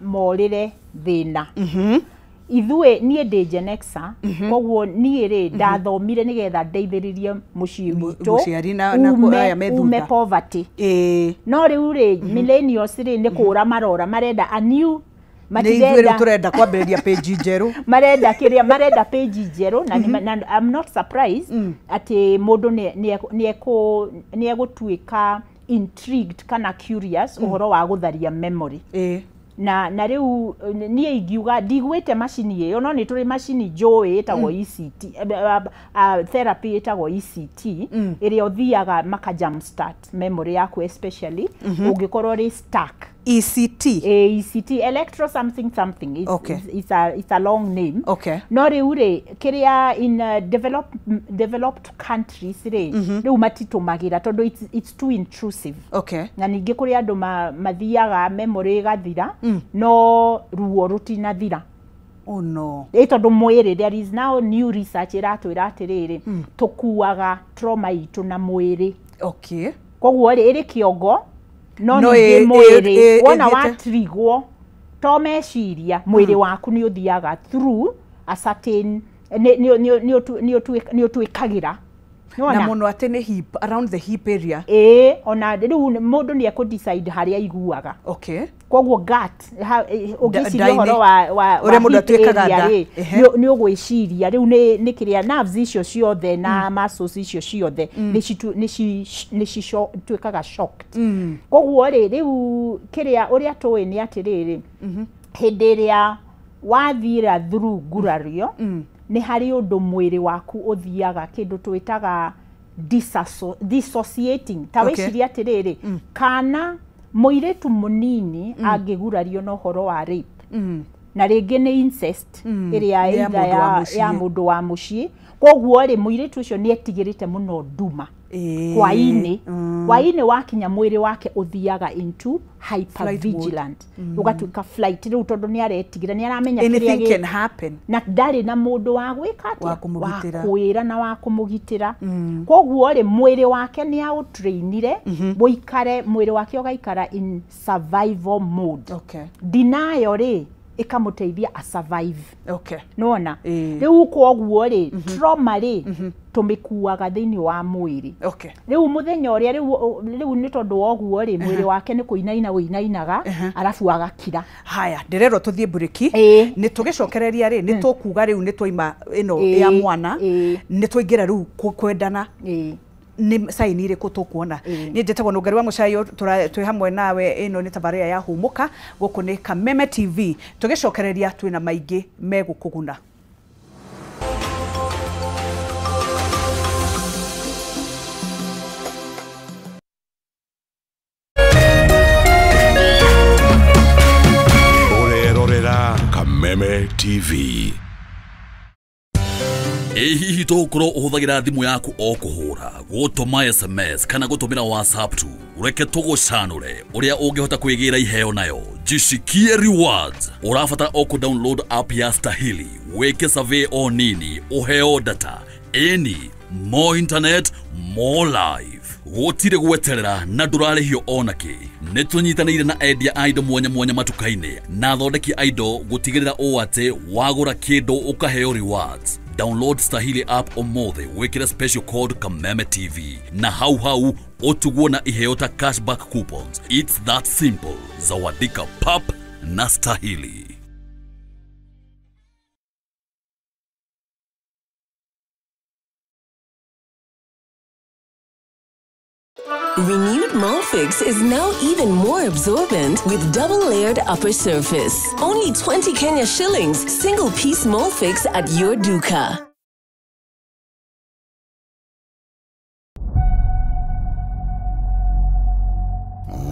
Speaker 1: morĩre thĩna. Ithuĩ niĩ ndĩ Gen Xer, koguo niĩ rĩ ndathomire nĩgetha ndeithĩrĩrie mũciĩ witũ ume poverty. No rĩu rĩ millennials rĩ nĩ kũra marora, marenda a new,
Speaker 2: matirenda, ithuĩ tũrenda kwambĩrĩria page njerũ,
Speaker 1: marenda kĩrĩa, marenda page njerũ. Na I'm not surprised atĩ mũndũ nĩ egũtuĩka intrigued kana curious ũhoro wa gũtharia memory. Na rĩu niĩ ingiuga ndigwĩte macini ĩyo, no nĩ tũrĩ macini njũĩ ĩtagwo ECT, therapy ĩtagwo ECT, ĩrĩa ũthiaga maka jump start memory yaku especially ũngĩkorwo rĩ stuck.
Speaker 2: ECT.
Speaker 1: ECT, electro something something. It's,
Speaker 2: okay.
Speaker 1: It's a long name.
Speaker 2: Okay.
Speaker 1: No rĩu rĩ kĩrĩa in developed countries rĩ, rĩu matitũmagĩra tondũ it's too intrusive.
Speaker 2: Okay.
Speaker 1: Na ningĩ kũrĩ andũ mathiaga memory ĩgathira, no ruo rũtinathira.
Speaker 2: Oh no.
Speaker 1: Ĩ tondũ mwĩrĩ, there is now new research ĩratwĩra atĩrĩrĩ, tũkuaga trauma itũ na mwĩrĩ.
Speaker 2: Okay.
Speaker 1: Koguo rĩ ĩrĩ kĩongo, no ningĩ mwĩrĩ wona watrigwo To meciria mwĩrĩ waku nĩ ũthiaga through a certain nĩ ũtuĩkagĩra.
Speaker 2: Na mũno atĩ nĩ hip, around the hip area.
Speaker 1: Ĩĩ, ona rĩu mũndũ nĩ ekũ decide harĩa aiguaga.
Speaker 2: Okay.
Speaker 1: Koguo gut ũngĩciria ũhoro wa
Speaker 2: ũrĩa mũndũ atuĩkaga nda
Speaker 1: nĩ ũgwĩciria rĩu nĩ kĩrĩa nerves icio ciothe na muscles icio ciothe nĩ cituĩkaga shocked. Koguo rĩ rĩu kĩrĩa ũrĩa tũĩ nĩ atĩrĩrĩ, hĩndĩ ĩrĩa wathira through ngurario nĩ harĩ ũndũ mwĩrĩ waku ũthiaga kĩndũ twĩtaga dissociating. Ta wĩcirie atĩrĩrĩ, kana mũirĩtu mũnini angĩgurario na ũhoro wa rape na rĩngĩ nĩ incest ĩrĩa either ya mũndũ wa mũciĩ, koguo rĩ mũirĩtu ũcio nĩ etigĩrĩte mũno nduma hwainĩ. Hwainĩ wakinya mwĩrĩ wake ũthiaga into hypervigilant, ũgatuĩka flight rĩu tondũ nĩ aretigĩra, nĩ aramenya
Speaker 2: anything can happen,
Speaker 1: na ndarĩ na mũndũ wa gwĩka atĩa, wa kwĩra na wa kũmũgitĩra. Koguo rĩ mwĩrĩ wake nĩ aũtrainire ũikare, mwĩrĩ wake ũgaikara in survival mode. Denial rĩ ĩkamũteithia a survive.
Speaker 2: Okay.
Speaker 1: Nĩwona? Rĩu koguo rĩ trauma rĩ tũmĩkuaga thĩinĩ wa mwĩrĩ.
Speaker 2: Okay.
Speaker 1: Rĩu mũthenya ũrĩa rĩu nĩ tondũ wa ũguo rĩ mwĩrĩ wake nĩ kũinaina ũinainaga arabu agakira.
Speaker 2: Haya, ndĩrerwo tũthiĩ mburĩki. Nĩ tũgĩcokereria rĩ nĩ tũkuga rĩu nĩ twaima ĩno ya mwana, nĩ twaingĩra rĩu kwendana. Nĩ sign irĩkũ tũkuona? Niĩ njĩtagwo Nũngari wa Mũcayo, twĩ hamwe nawe, ĩno nĩ tabarĩra ya Hũmũka, gũkũ nĩ Kameme TV. Tũgĩcokereria twĩna maingĩ megũkũguna.
Speaker 3: Ũrerorera Kameme TV.
Speaker 4: Ĩ hihi tũgũkorwo ũhũthagĩra thimũ yaku o kũhũra, gũtũma SMS kana gũtũmĩra WhatsApp tu? Reke tũgũcanũre ũrĩa ũngĩhota kwĩgĩra iheo nayo. Jishikie rewards. Ũrabatara o kũ download app ya Stahili, wĩke survey o nini, ũheo data. Ĩni, more internet, more life. Gũtirĩ gweterera na ndũrarĩhio ona kĩ. Nĩ tũnyitanĩire na endia a indo mwanya mwanya matuka-inĩ na athondeki a indo gũtigĩrĩra ũũ atĩ wagũra kĩndũ ũkaheo rewards. Download Stahili app ũmũthĩ, wĩkĩre special code Kameme TV na hau hau ũtugwo na iheo ta cashback coupons. It's that simple. Zawadika pap na Stahili.
Speaker 5: Renewed Molfix is now even more absorbent with double-layered upper surface. Only 20 Kenya shillings, single-piece Molfix at your duka.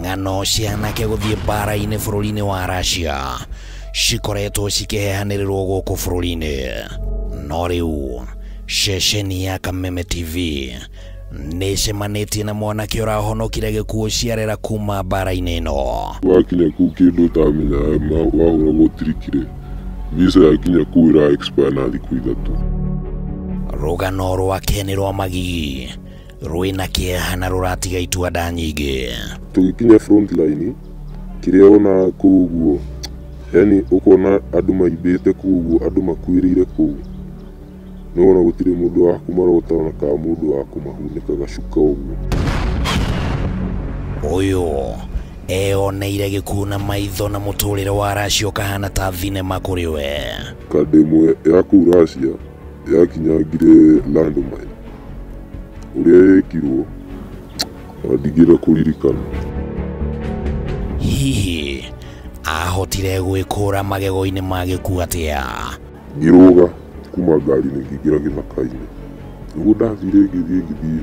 Speaker 6: Ng'ano cia anake gũthiĩ mbara-inĩ bũrũri-inĩ wa Russia cikoretwo cikĩheanĩrĩrwo gũkũ bũrũri-inĩ. No rĩu ceceni ya Kameme TV nĩcemanĩtie na mwanake ũrahonokire gĩkuũ ciarera kuma mbara-inĩ ĩno.
Speaker 7: Wakinya kũu kĩndũ ũtamenyaga wahũragwo ũtirikire, visa yakinya kũu ĩra expire na thikũ 3.
Speaker 6: Rũgano rwake nĩ rwa magigi, rwĩna kĩeha na rũratiga itua nda nyingĩ.
Speaker 7: Tũgĩkinya front line kĩrĩa wonaga kũu ũguo, yani ũkona andũ maimbĩte kũu ũguo, andũ makuĩrĩire kũu, nĩwona gũtirĩ mũndũ wa kũmarota ona kana mũndũ wa kũmahunĩka gacuka ũguo.
Speaker 6: Ũyũ eoneire gĩkuũ na maitho na mũtũrĩre wa Russia ũkahana ta thinema kũrĩ we.
Speaker 7: Kandĩ ĩmwe ya kũu Russia yakinyangire landmine, ũrĩa yekirwo ona ndingĩenda kũririkana.
Speaker 6: Hihi ahotire gwĩkũra magego-inĩ ma gĩkuũ atĩa?
Speaker 7: Ngĩrũga kuma ngari-inĩ ngĩingĩra gĩthaka-inĩ. Nĩguo ndathire ngĩthiĩ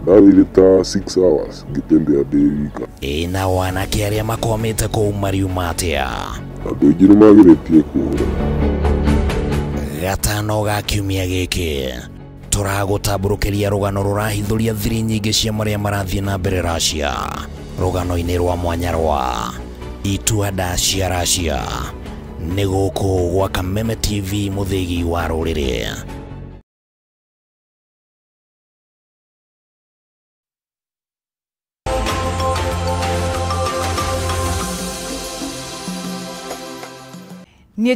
Speaker 7: ndathire ta 6 hours ngĩtembea ndĩ wika.
Speaker 6: Ĩ nao anake arĩa makwamĩte kũu mariuma atĩa?
Speaker 7: Andũ aingĩ nĩ mageretie kũũra.
Speaker 6: Gatano ga kiumia gĩkĩ tũragũtambũrũkĩria rũgano rũrahithũria thiri nyingĩ cia marĩa marathiĩ na mbere Russia, rũgano-inĩ rwa mwanya rwa itua nda cia Russia. Nĩ gũkũ gwa Kameme TV, mũthĩgi wa rũrĩrĩ.
Speaker 2: Niĩ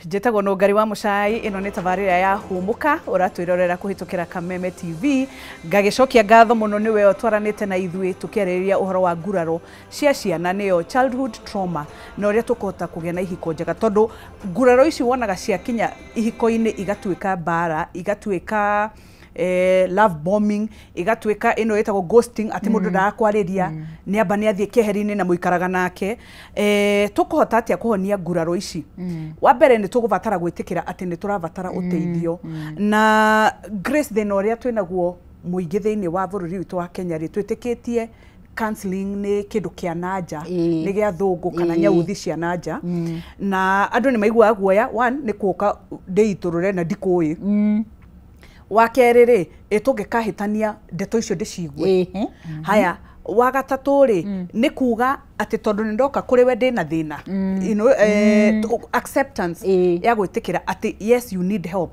Speaker 2: njĩtagwo Nũngari wa Mũcai, ĩno nĩ tabarĩra ya Hũmũka ũratwĩrorera kũhĩtũkĩra Kameme TV. Ngagĩcokia ngatho mũno nĩwe ũtwaranĩte na ithuĩ tũkĩarĩrĩria ũhoro wa nguraro cia ciana, nĩyo childhood trauma, na ũrĩa tũkũhota kũgĩa na ihiko njega, tondũ nguraro ici wonaga ciakinya ihiko-inĩ igatuĩka mbara, igatuĩka love bombing, igatuĩka ĩno ĩtagwo ghosting, atĩ mũndũ ndarakwarĩria, nĩ amba nĩ athiĩ keheri-inĩ na mũikaraga nake. Tũkũhota atĩa kũhonia nguraro ici? Wa mbere nĩ tũgũbatara gwĩtĩkĩra atĩ nĩ tũrabatara ũteithio. Na Grace, thĩna ũrĩa twĩnaguo mũingĩ thĩinĩ wa bũrũri witũ wa Kenya rĩ, twĩtĩkĩtie counseling nĩ kĩndũ kĩa nanja, nĩ gĩa thũngũ kana nyauthi cia nanja, na andũ nĩ maiguaga guoya. One, nĩ kũka ndĩitũrũre na ndikũĩ. Wa kerĩ rĩ, ĩtũngĩkahĩtania ndeto icio ndĩcigue. Haya, wa gatatũ rĩ, nĩ kuga atĩ tondũ nĩ ndoka kũrĩ we ndĩna thĩna, you know, acceptance ya gwĩtĩkĩra atĩ yes, you need help,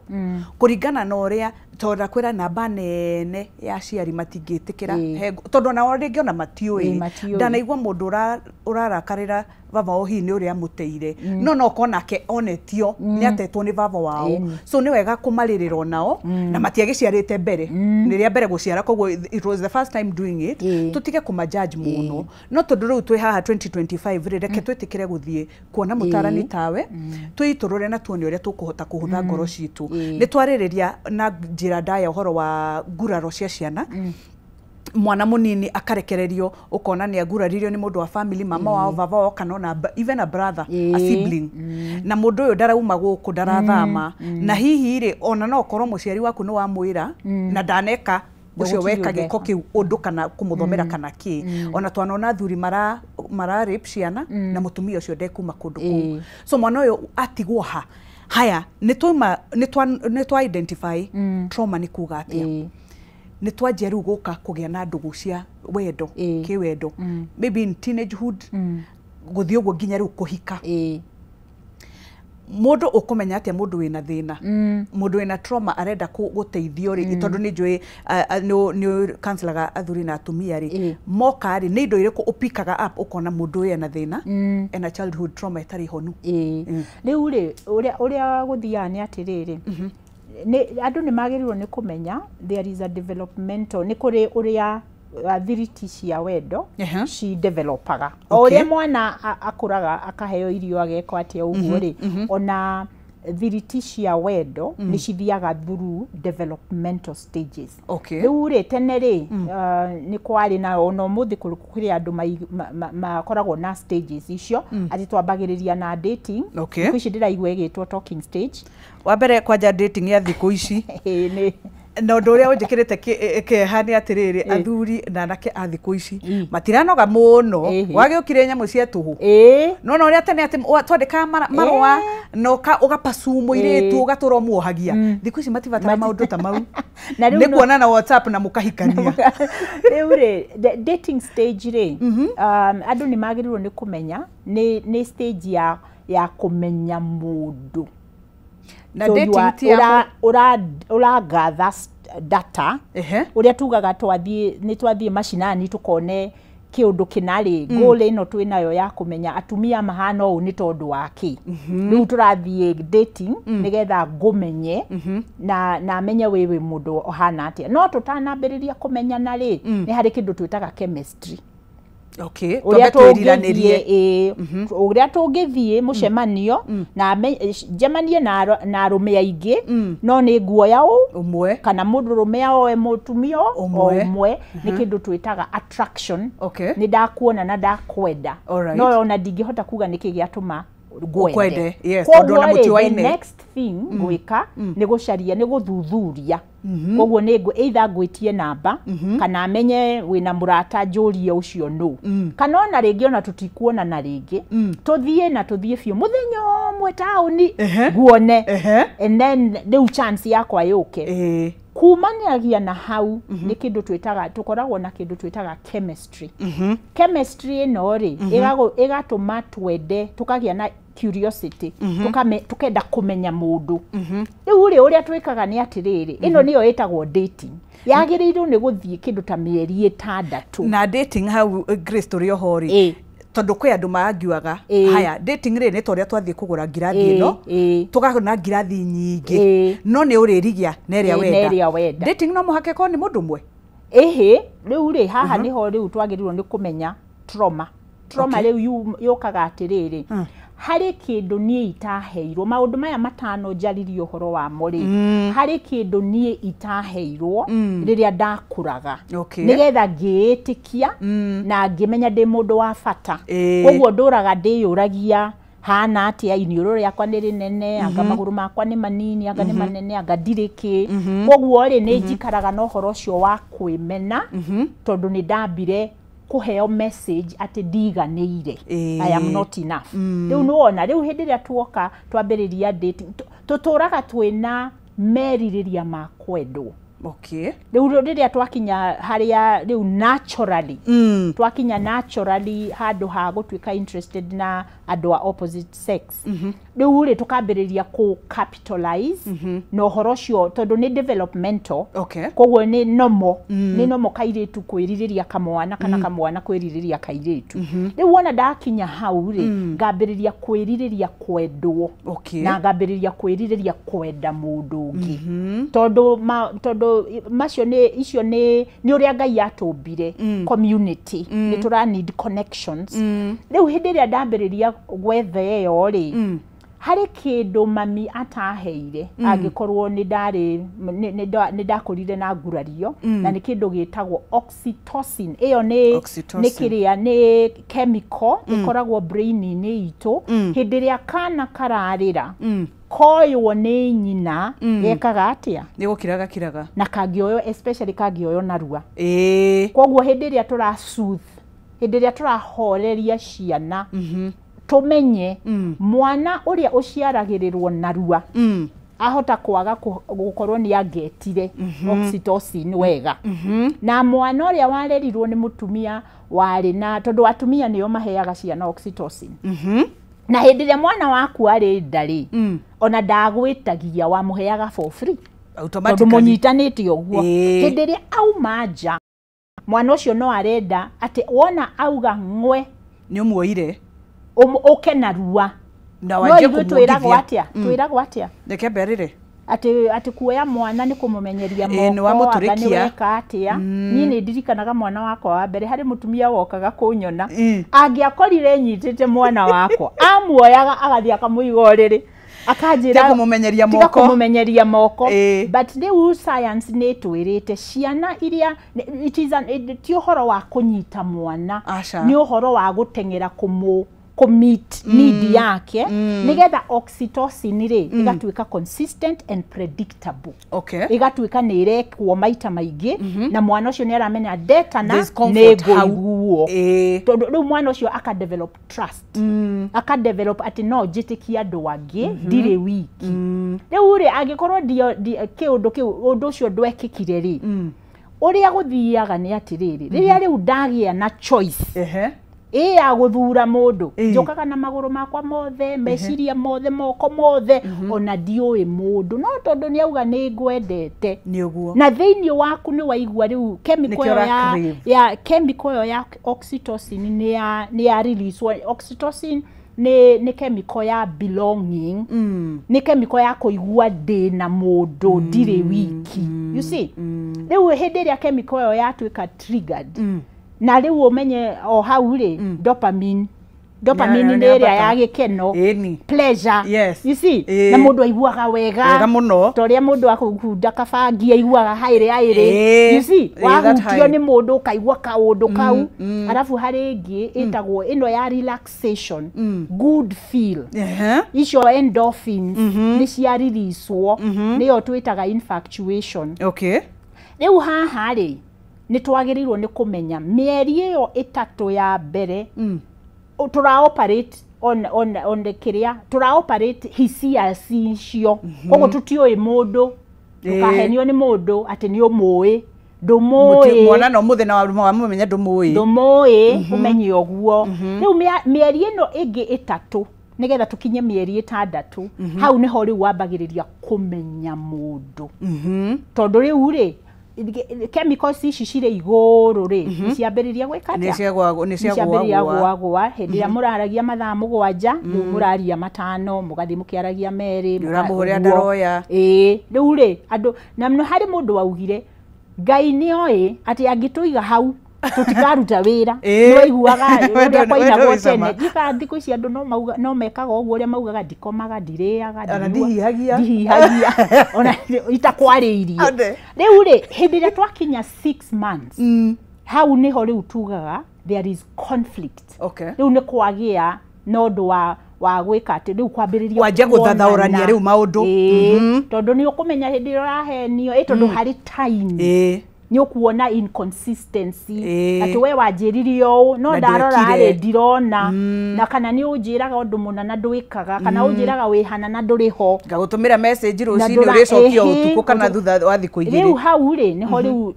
Speaker 2: kũringana na ũrĩa, tondũ ndakwĩra namba nene ya aciari matingĩtĩkĩra, tondũ onao rĩngĩ ona matiũĩ. Ndanaigua mũndũ ũrarakarĩra baba wao hihi nĩ ũrĩa amũteire, no okorwo nake onetio nĩ atetwo nĩ baba wao. So nĩ wega kũmarĩrĩra onao, na matiagĩciarĩte mbere, nĩ rĩa mbere gũciara, koguo it was the first time doing it. Tũtige kũmajudge mũno, no tondũ rĩu twĩ haha 2025 rĩ, reke twĩtĩkĩre gũthiĩ kuona mũtarani tawe, twĩitũrũre na tuone ũrĩa tũkũhota kũhũtha ngoro citũ. Nĩ twarĩrĩria na njĩra ndaya ũhoro wa nguraro cia ciana. Mwana munini akarekererio, ukona ni aguraririo ni mundu wa family, mama wao, baba wao, kana ona even a brother, a sibling, na mundu uyu ndarauma guku, ndarathama, na hihi ri ona no korwo muciari waku ni wamwira na ndaneka ucio weka giko kiu undu kana kumuthomera kana ki. Ona twanona athuri mara rape ciana na mutumia ucio ndekuma kundu kuu, so mwana uyu atigwo ha. Haya, nĩ twa identify trauma nĩ kuga atia, nĩ twanjia rĩu gũka kũgĩa na ndũgũ cia wendo, kĩwendo, maybe in teenagehood, gũthiĩ ũguo nginya rĩu kũhika. Mũndũ ũkũmenya atĩa mũndũ wĩna thĩna, mũndũ wĩna trauma arenda gũteithio rĩ? Tondũ nĩ njũĩ nĩ counselaga athuri na atumia rĩ, moka rĩ, nĩ indo irĩkũ ũpikaga up ũkona mũndũ ũyũ ena thĩna, ena childhood trauma ĩtarĩ honu?
Speaker 1: Rĩu rĩ, ũrĩa gũthiaga nĩ atĩrĩrĩ, andũ nĩ magĩrĩirwo nĩ kũmenya there is a developmental, nĩ kũrĩ ũrĩa thiriti cia wendo ci developaga. O ũrĩa mwana akũraga akaheo irio agekwo atĩa ũguo rĩ, ona thiriti cia wendo nĩ cithiaga through developmental stages. Rĩu rĩ, tene rĩ, nĩ kwarĩ na ona ũmũthĩ kũrĩ andũ makoragwo na stages icio, atĩ twambagĩrĩria na dating. Thikũ ici ndĩraigua ĩgĩtwo talking stage.
Speaker 2: Wa mbere kwanja dating ya thikũ ici na ũndũ ũrĩa ũnjĩkĩrĩte kĩeha nĩ atĩrĩrĩ, athuri na anake a thikũ ici matiranoga mũno, wagĩũkire nyamũ cia tũhũ. No na ũrĩa tene atĩ twandĩkaga marũa na ũgapacu mũirĩtu ũgatũra ũmuohagia, thikũ ici matibatara maũndũ ta mau, nĩ kuona na WhatsApp na mũkahikania.
Speaker 1: Rĩu rĩ, dating stage rĩ, andũ nĩ magĩrĩirwo nĩ kũmenya nĩ stage ya kũmenya mũndũ.
Speaker 2: Na dating ti ya
Speaker 1: ũragatha data, ũrĩa tugaga nĩ twathiĩ macinani tũkone kĩũndũ kĩna rĩ, goal ĩno twĩnayo ya kũmenya atumia mahana ũũ nĩ tondũ wa kĩ. Rĩu tũrathiĩ dating nĩgetha ngũmenye na menye wĩ mũndũ ũhana atĩa. No tũtanambĩrĩria kũmenyana rĩ, nĩ harĩ kĩndũ twĩtaga chemistry. Ũrĩa tũngĩthiĩ mũcemanio na njemanie na arũme aingĩ, no nĩ nguoya ũmwe kana mũndũrũme oe mũtumia ũmwe, nĩ kĩndũ twĩtaga attraction. Nĩ ndakuona na ndakwenda, no ona ndingĩhota kuga nĩkĩ gĩatũma ngwende. Koguo rĩ, the next thing gwĩka nĩ gũcaria, nĩ gũthuthuria. Koguo nĩ either ngwĩtie namba kana menye wĩna mũrata njũrie ũcio nũ, kana ona rĩngĩ ona tũtikuonana rĩngĩ, tũthiĩ na tũthiĩ biũ mũthenya ũmwe taũni nguone, and then rĩu chance yakwa yũke. Kumanagia na hau nĩ kĩndũ twĩtaga, tũkoragwo na kĩndũ twĩtaga chemistry. Chemistry ĩno rĩ, ĩgatũma twende, tũkagĩa na curiosity, tukenda kũmenya mũndũ. Rĩu rĩ, ũrĩa twĩkaga nĩ atĩrĩrĩ, ĩno nĩyo ĩtagwo dating. Yagĩrĩirwo nĩ gũthiĩ kĩndũ ta mĩeri 6.
Speaker 2: Na dating hau, Grace, tũrĩ oho rĩ, Tondu kwi andu maangiuaga haya dating ri ni toria twathie kugura ngirathi ino tugagona ngirathi nyingi no ni uririgia neria wenda. Dating no muhake ko ni mundu mwe
Speaker 1: ehe riu ri haha niho riu twagirirwo ni kumenya trauma riu yukaga atiriri hari kindu nie itaheirwo maundu maya matano njaririe uhoro wa mo ri hari kindu nie itaheirwo riria ndakuraga nigetha ngiitikia na ngimenya ndi mundu wa bata koguo nduraga ndiyuragia hana atia iniũrũ rĩakwa nĩ rĩnene anga magũrũ makwa nĩ manini anga nĩ manene anga ndirĩ kĩ koguo rĩ nĩ njikaraga na ũhoro ũcio wa kwĩmena tondũ nĩ ndambire kuheo message ati ndiganĩire I am not enough. Rĩu nĩwona rĩu hĩndĩ ĩrĩa tuoka twambĩrĩria dating tũtũraga twĩna merirĩria ma kwendwo.
Speaker 2: Okay.
Speaker 1: Rĩu rĩrĩa twakinya harĩa rĩu naturally twakinya naturally handũ ha gũtuĩka interested na andũ a opposite sex rĩu rĩ tũkambĩrĩria kũ capitalize na ũhoro ũcio tondũ nĩ developmental. Koguo nĩ normal nĩ normal kairĩtu kwĩrirĩria kamwana kana kamwana kwĩrirĩria kairĩtu. Rĩu wona ndakinya hau rĩ ngambĩrĩria kwĩrirĩria kwendwo na ngambĩrĩria kwĩrirĩria kwenda mũndũ ũngĩ tondũ macio nĩ icio nĩ ũrĩa Ngai atũmbire community nĩ tũra need connections. Rĩu hĩndĩ ĩrĩa ndambĩrĩria gwetha ĩyo rĩ harĩ kĩndũ mami ataheire angĩkorwo nĩ ndarĩ nĩ ndakũrire na ngurario na nĩ kĩndũ gĩtagwo oxytocin. Ĩyo nĩ kĩrĩa nĩ chemical ĩkoragwo brain-inĩ itũ hĩndĩ ĩrĩa kana kararĩra koywo nĩ nyina gekaga atĩa
Speaker 2: nĩ gũkiraga kiraga
Speaker 1: na kangĩoywo especially kangĩoywo narua. Koguo hĩndĩ ĩrĩa tũra soothe hĩndĩ ĩrĩa tũrahoreria ciana tumenye mwana ũrĩa ũciaragĩrĩrwo narua ahota kwaga gũkorwo nĩ angetire oxytocin wega na mwana ũrĩa warerirwo nĩ mũtumia warĩ na tondũ atumia nĩo maheaga ciana oxytocin na hĩndĩ ĩrĩa mwana waku arĩ nda rĩ ona ndagwĩtagia wamũheaga for free tondũ mũnyitanĩte ũguo. Hĩndĩ ĩrĩa auma nja mwana ũcio no arenda atĩ wona auga ng'we
Speaker 2: nĩ ũmuoire
Speaker 1: ũke narua
Speaker 2: na wanjie
Speaker 1: kũmwongithia. Atĩa twĩragwo atĩa
Speaker 2: reke mberĩre
Speaker 1: atĩ kuoya mwana nĩ kũmũmenyeria moko anga nĩ weka atĩa. Niĩ nĩ ndirikanaga mwana wakwa wa mbere harĩ mũtumia wokaga kũnyona angĩakorire nyitĩte mwana wakwa amuoyaga agathiĩ akamũiga ũrĩrĩ akanjĩra kũmũmenyeria moko. But rĩu science nĩ ĩtwĩrĩte ciana iria it is ti ũhoro wa kũnyita mwana nĩ ũhoro wa gũteng'era kũmũ commit need yake nigetha oxytocin rĩ igatuĩka consistent and predictable. Igatuĩka nĩ ĩrekwo maita maingĩ na mwana ũcio nĩ aramenya ndetana nĩ ngũiguo tondũ rĩu mwana ũcio aka develop trust aka develop atĩ no njĩtĩkie andũ angĩ ndirĩ wiki. Rĩu rĩ angĩkorwo kĩũndũ kĩu ũndũ ũcio ndwekĩkire rĩ ũrĩa gũthiaga nĩ atĩrĩrĩ rĩrĩa rĩu ndagĩa na choice ya gũthura mũndũ njũkaga na magũrũ makwa mothe meciria mothe moko mothe ona ndiũĩ mũndũ no tondũ nĩ auga nĩ ngwendete na thĩinĩ waku nĩ waigua rĩu chemical ya chemical ĩyo ya oxytocin nĩ ya release. Oxytocin nĩ chemical ya belonging nĩ chemical ya kũigua ndĩ na mũndũ ndirĩ wiki. You see rĩu hĩndĩ ĩrĩa chemical ĩyo yatuĩka triggered na rĩu ũmenye o hau rĩ dopamine nĩ ĩrĩa ya gĩkeno pleasure. You see na mũndũ aiguaga wega ta ũrĩa mũndũ akũhunda kabangi aiguaga haĩrĩ haĩrĩ. You see wahutio nĩ mũndũ ũkaigua kaũndũ kau. Arabu harĩ ĩngĩ ĩtagwo ĩno ya relaxation good feel icio endorphins nĩ cia release-wo nĩyo twĩtaga infatuation. Rĩu haha rĩ nĩ twagĩrĩirwo nĩ kũmenya mĩeri ĩyo ĩtatũ ya mbere tũra operate on the kĩrĩa tũra operate hisia cicio koguo tũtiũĩ mũndũ ndũkahenio nĩ mũndũ atĩ nĩ ũmũĩ ndũmũĩ
Speaker 2: mwana no mũthenya wa mũmenya ndũmũĩ
Speaker 1: ũmenye ũguo. Rĩu mĩeri ĩno ĩngĩ ĩtatũ nĩgetha tũkinye mĩeri ĩtandatũ hau nĩho rĩu wambagĩrĩria kũmenya mũndũ tondũ rĩu rĩ Chemicals ici cirĩ igũrũ rĩ, nĩciambĩrĩria gwĩka atĩa? Nĩciambĩrĩria gũagũa. Hĩndĩ ĩrĩa mũraragia mathaa 7, rĩu mũraria 5, mũgathiĩ mũkĩaragia 2.
Speaker 2: Nĩũramũhũrĩra ndaroya.
Speaker 1: Ĩĩ, rĩu rĩ andũ na harĩ mũndũ waugire Ngai nĩoĩ atĩ angĩtũiga hau tũtikaruta wĩra. Nĩwaiguaga ũrĩa kwainagwo tene. Ndikaga thikũ ici andũ no mekaga ũguo ũrĩa maugaga ndikomaga, ndirĩaga,
Speaker 2: ndihihagia,
Speaker 1: ona itakwarĩirie. Rĩu rĩ hĩndĩ ĩrĩa twakinya 6 months, hau nĩho rĩu tugaga there is conflict. Rĩu nĩ kwagĩa na ũndũ wa gwĩka atĩ rĩu kwambĩrĩria
Speaker 2: wanjia gũthathaũrania rĩu maũndũ.
Speaker 1: Tondũ nĩ ũkũmenya hĩndĩ ĩrĩa ũrahenio, tondũ harĩ time nĩ ũkuona inconsistency atĩ we wanjĩrire ũũ no ndarora rĩ ndirona, na kana nĩ ũnjĩraga ũndũ mũna na ndwĩkaga, kana ũnjĩraga wĩhana na ndũrĩ ho,
Speaker 2: ngagũtũmĩra message rũcinĩ ũrĩcokia ũtukũ kana thutha wa thikũ 2.
Speaker 1: Rĩu hau rĩ nĩho rĩu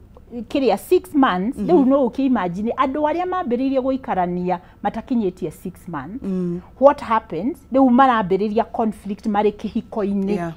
Speaker 1: kĩrĩa 6 months, rĩu no ũkĩimagine andũ arĩa mambĩrĩirie gũikarania matakinyĩtie 6 months, what happens? Rĩu marambĩrĩria conflict marĩ kĩhiko-inĩ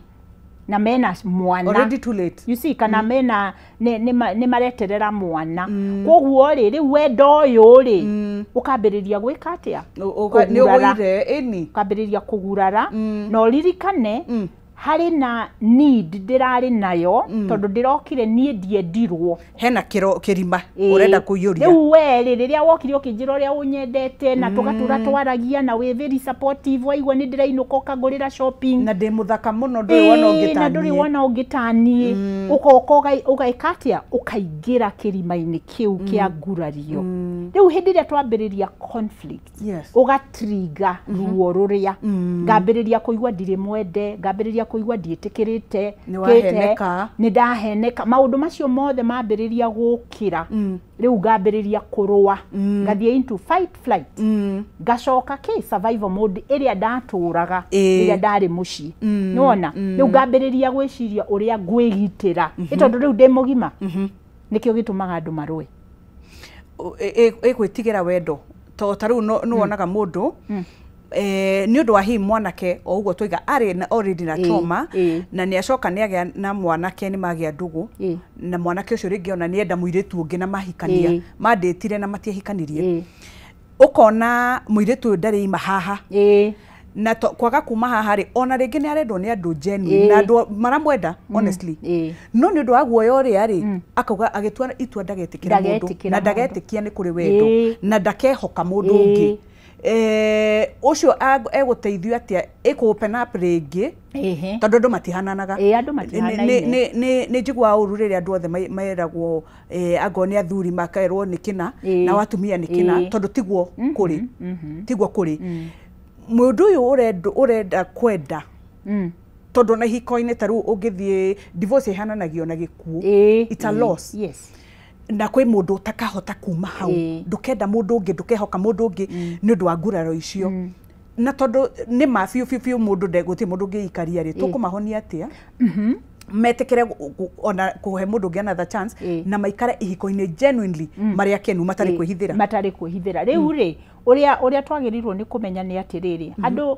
Speaker 1: na mena mwana.
Speaker 2: Already too late.
Speaker 1: You see, kana mena nĩ mareterera mwana. Koguo rĩ rĩu wendo ũyũ rĩ ũkambĩrĩria gwĩka atĩa?
Speaker 2: Nĩ ũgũire ĩni.
Speaker 1: Ũkambĩrĩria kũgurara. Na ũririkane harĩ na need ndĩrarĩ nayo, tondũ ndĩrokire niĩ ndiendirwo.
Speaker 2: Hena kĩrima ũrenda kũiyũria.
Speaker 1: Rĩu we rĩ rĩrĩa wokire ũkĩnjĩra ũrĩa ũnyendete na tũgatũra twaragia na wĩ very supportive, waigua nĩ ndĩrainũka ũkangũrĩra shopping.
Speaker 2: Na ndĩ mũthaka mũno ndũrĩ wona ũngĩ ta niĩ.
Speaker 1: Na ndũrĩ wona ũngĩ ta niĩ. Ũgoka ũgaĩka atĩa? Ũkaingĩra kĩrima-inĩ kĩu kĩa ngurario. Rĩu hĩndĩ ĩrĩa twambĩrĩria conflict, ũgatrigger ruo rũrĩa. Ngambĩrĩria kũigua ndirĩ mwende, ngambĩrĩria kũigua ndiĩtĩkĩrĩte, nĩ ndaheneka. Maũndũ macio mothe mambĩrĩria gũkĩra. Rĩu ngambĩrĩria kũrũa, ngathiĩ into fight flight, ngacoka kĩ survival mode ĩrĩa ndatũraga rĩrĩa ndarĩ mũciĩ. Nĩwona? Rĩu ngambĩrĩria gwĩciria ũrĩa ngwĩgitĩra, tondũ rĩu ndĩ mũgima. Nĩkĩo gĩtũmaga andũ marũe.
Speaker 2: Ĩgwĩtigĩra wendo to ta rĩu nĩwonaga mũndũ nĩ ũndũ wa hihi mwanake o ũguo twaiga arĩ na already na trauma, na nĩ acoka nĩ agĩa na mwanake nĩ magĩa ndũgũ, na mwanake ũcio rĩngĩ ona nĩ enda mũirĩtu ũngĩ na mahikania, mandĩtire na matiahikanirie. Ũkona mũirĩtu ũyũ ndarĩ ima haha, na kwaga kuma haha rĩ ona rĩngĩ nĩ arendwo nĩ andũ genuine na andũ maramwenda honestly, no nĩ ũndũ wa guoya ũrĩa rĩ akauga agĩtua itua ndagetĩkĩra mũndũ na ndagetĩkia nĩ kũrĩ wendo na ndakehoka mũndũ ũngĩ. Ũcio egũteithio atĩa ĩkũ open up rĩngĩ, tondũ andũ matihananaga. Nĩ njiguaga ũru rĩrĩa andũ othe meragwo angorwo nĩ athuri makerwo nĩ kĩna na atumia nĩ kĩna, tondũ tiguo kũrĩ, tiguo kũrĩ. Mũndũ ũyũ ũrenda kwenda, tondũ na ihiko-inĩ ta rĩu ũngĩthiĩ divorce ĩhananagio na gĩkuũ, it's a loss. Na kwĩ mũndũ ũtakahota kuma hau, ndũkenda mũndũ ũngĩ, ndũkehoka mũndũ ũngĩ nĩ ũndũ wa nguraro icio. Na tondũ nĩ ma biũ biũ biũ mũndũ gũtirĩ mũndũ ũngĩikaria rĩ, tũkũmahonia atĩa metĩkĩre ona kũhe mũndũ ũngĩ another chance na maikare ihiko-inĩ genuinely marĩ akenu, matarĩ kwĩhithĩra,
Speaker 1: matarĩ kwĩhithĩra. Rĩu rĩ ũrĩa twagĩrĩirwo nĩ kũmenya nĩ atĩrĩrĩ, andũ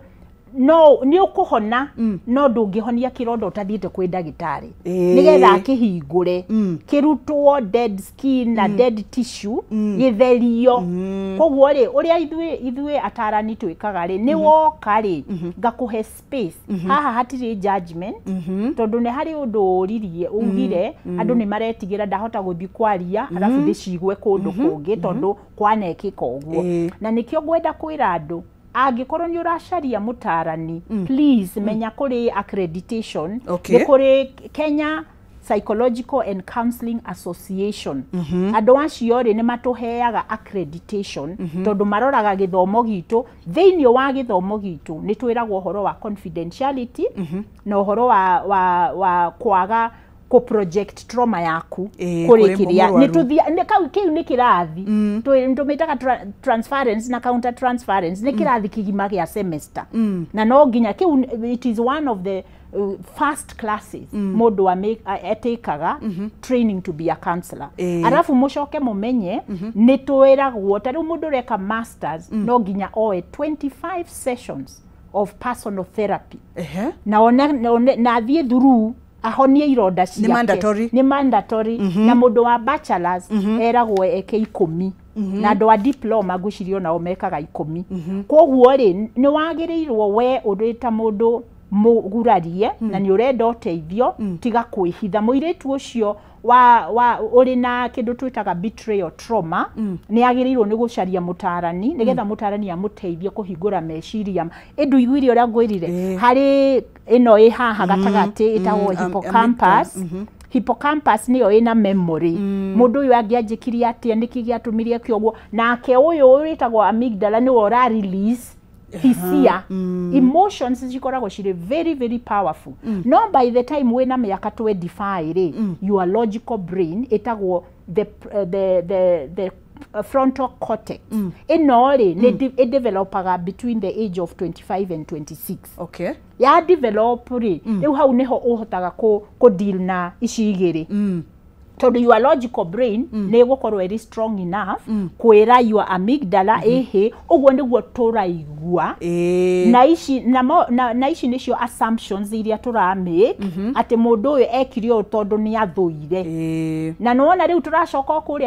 Speaker 1: no nĩ ũkũhona, no ndũngĩhonia kĩronda ũtathiĩte kwĩ ndagĩtarĩ, nĩgetha akĩhingũre kĩrutwo dead skin na dead tissue gĩtherio. Koguo rĩ ũrĩa ithuĩ atarani twĩkaga rĩ, nĩ woka rĩ ngakũhe space. Haha hatirĩ judgment, tondũ nĩ harĩ ũndũ ũririe ugire andũ nĩ maretigĩra ndahota gũthiĩ kwaria arabu ndĩcigue kũndũ kũngĩ tondũ kwanekĩka ũguo. Na nĩkĩo ngwenda kwĩra andũ, angĩkorwo nĩ ũracaria mũtarani, please menya kũrĩ accreditation. Nĩ kũrĩ Kenya Psychological and Counseling Association. Andũ acio rĩ nĩ matũheaga accreditation, tondũ maroraga gĩthomo gitũ. Thĩinĩ wa gĩthomo gitũ nĩ twĩragwo ũhoro wa confidentiality na ũhoro wa kwaga kũ project trauma yaku kũrĩ kĩrĩa nĩ tũthia kau kĩu nĩ kĩrathi tũmĩtaga transference na counter transference, nĩ kĩrathi kĩgima gĩa semester, na no nginya kĩu it is one of the first classes mũndũ etĩkaga training to be a counselor. Arabu mũcoke mũmenye nĩ twĩragwo ta rĩu mũndũ ũreka masters no nginya oe 25 sessions of personal therapy, na athiĩ through Ahonie ironda ciake.
Speaker 2: Mandatory.
Speaker 1: Nĩ mandatory. Na mũndũ wa bachelors eragwo eke 10, na andũ a diploma ngwĩciria onao mekaga 10. Koguo rĩ, nĩ wagĩrĩirwo we ũrĩ ta mũndũ mũgurarie na nĩ ũrenda ũteithio, tiga kwĩhitha. Mũirĩtu ũcio wa ũrĩ na kĩndũ twĩtaga betrayal trauma nĩ agĩrĩirwo nĩ gũcaria mũtarani, nĩgetha mũtarani amũteithie kũhingũra meciria. Ĩndũ iguire ũrĩa ngwĩrire, harĩ ĩno ĩ haha gatagatĩ ĩtagwo hippocampus. Hippocampus nĩyo ĩna memory. Mũndũ ũyũ angĩanjĩkirie atĩa, nĩkĩ gĩatũmire eke ũguo? Nake ũyũ wĩtagwo amygdala nĩwe ũra release hisia. Emotions cikoragwo cirĩ very very powerful. No by the time wĩna mĩaka 25 rĩ, your logical brain ĩtagwo the frontal cortex. Ĩno rĩ, nĩ ĩdevelopaga between the age of 25 and 26. Ya develop rĩ, rĩu hau nĩho ũhotaga kũ deal na ici igĩrĩ, tondũ your logical brain nĩ ĩgũkorwo ĩrĩ strong enough kwĩra your amygdala, ĩhĩ, ũguo nĩguo tũraigua. Na ici nĩcio assumptions iria tũramake, atĩ mũndũ ũyũ ekire ũũ tondũ nĩ athũire. Na nĩwona rĩu tũracoka o kũrĩa.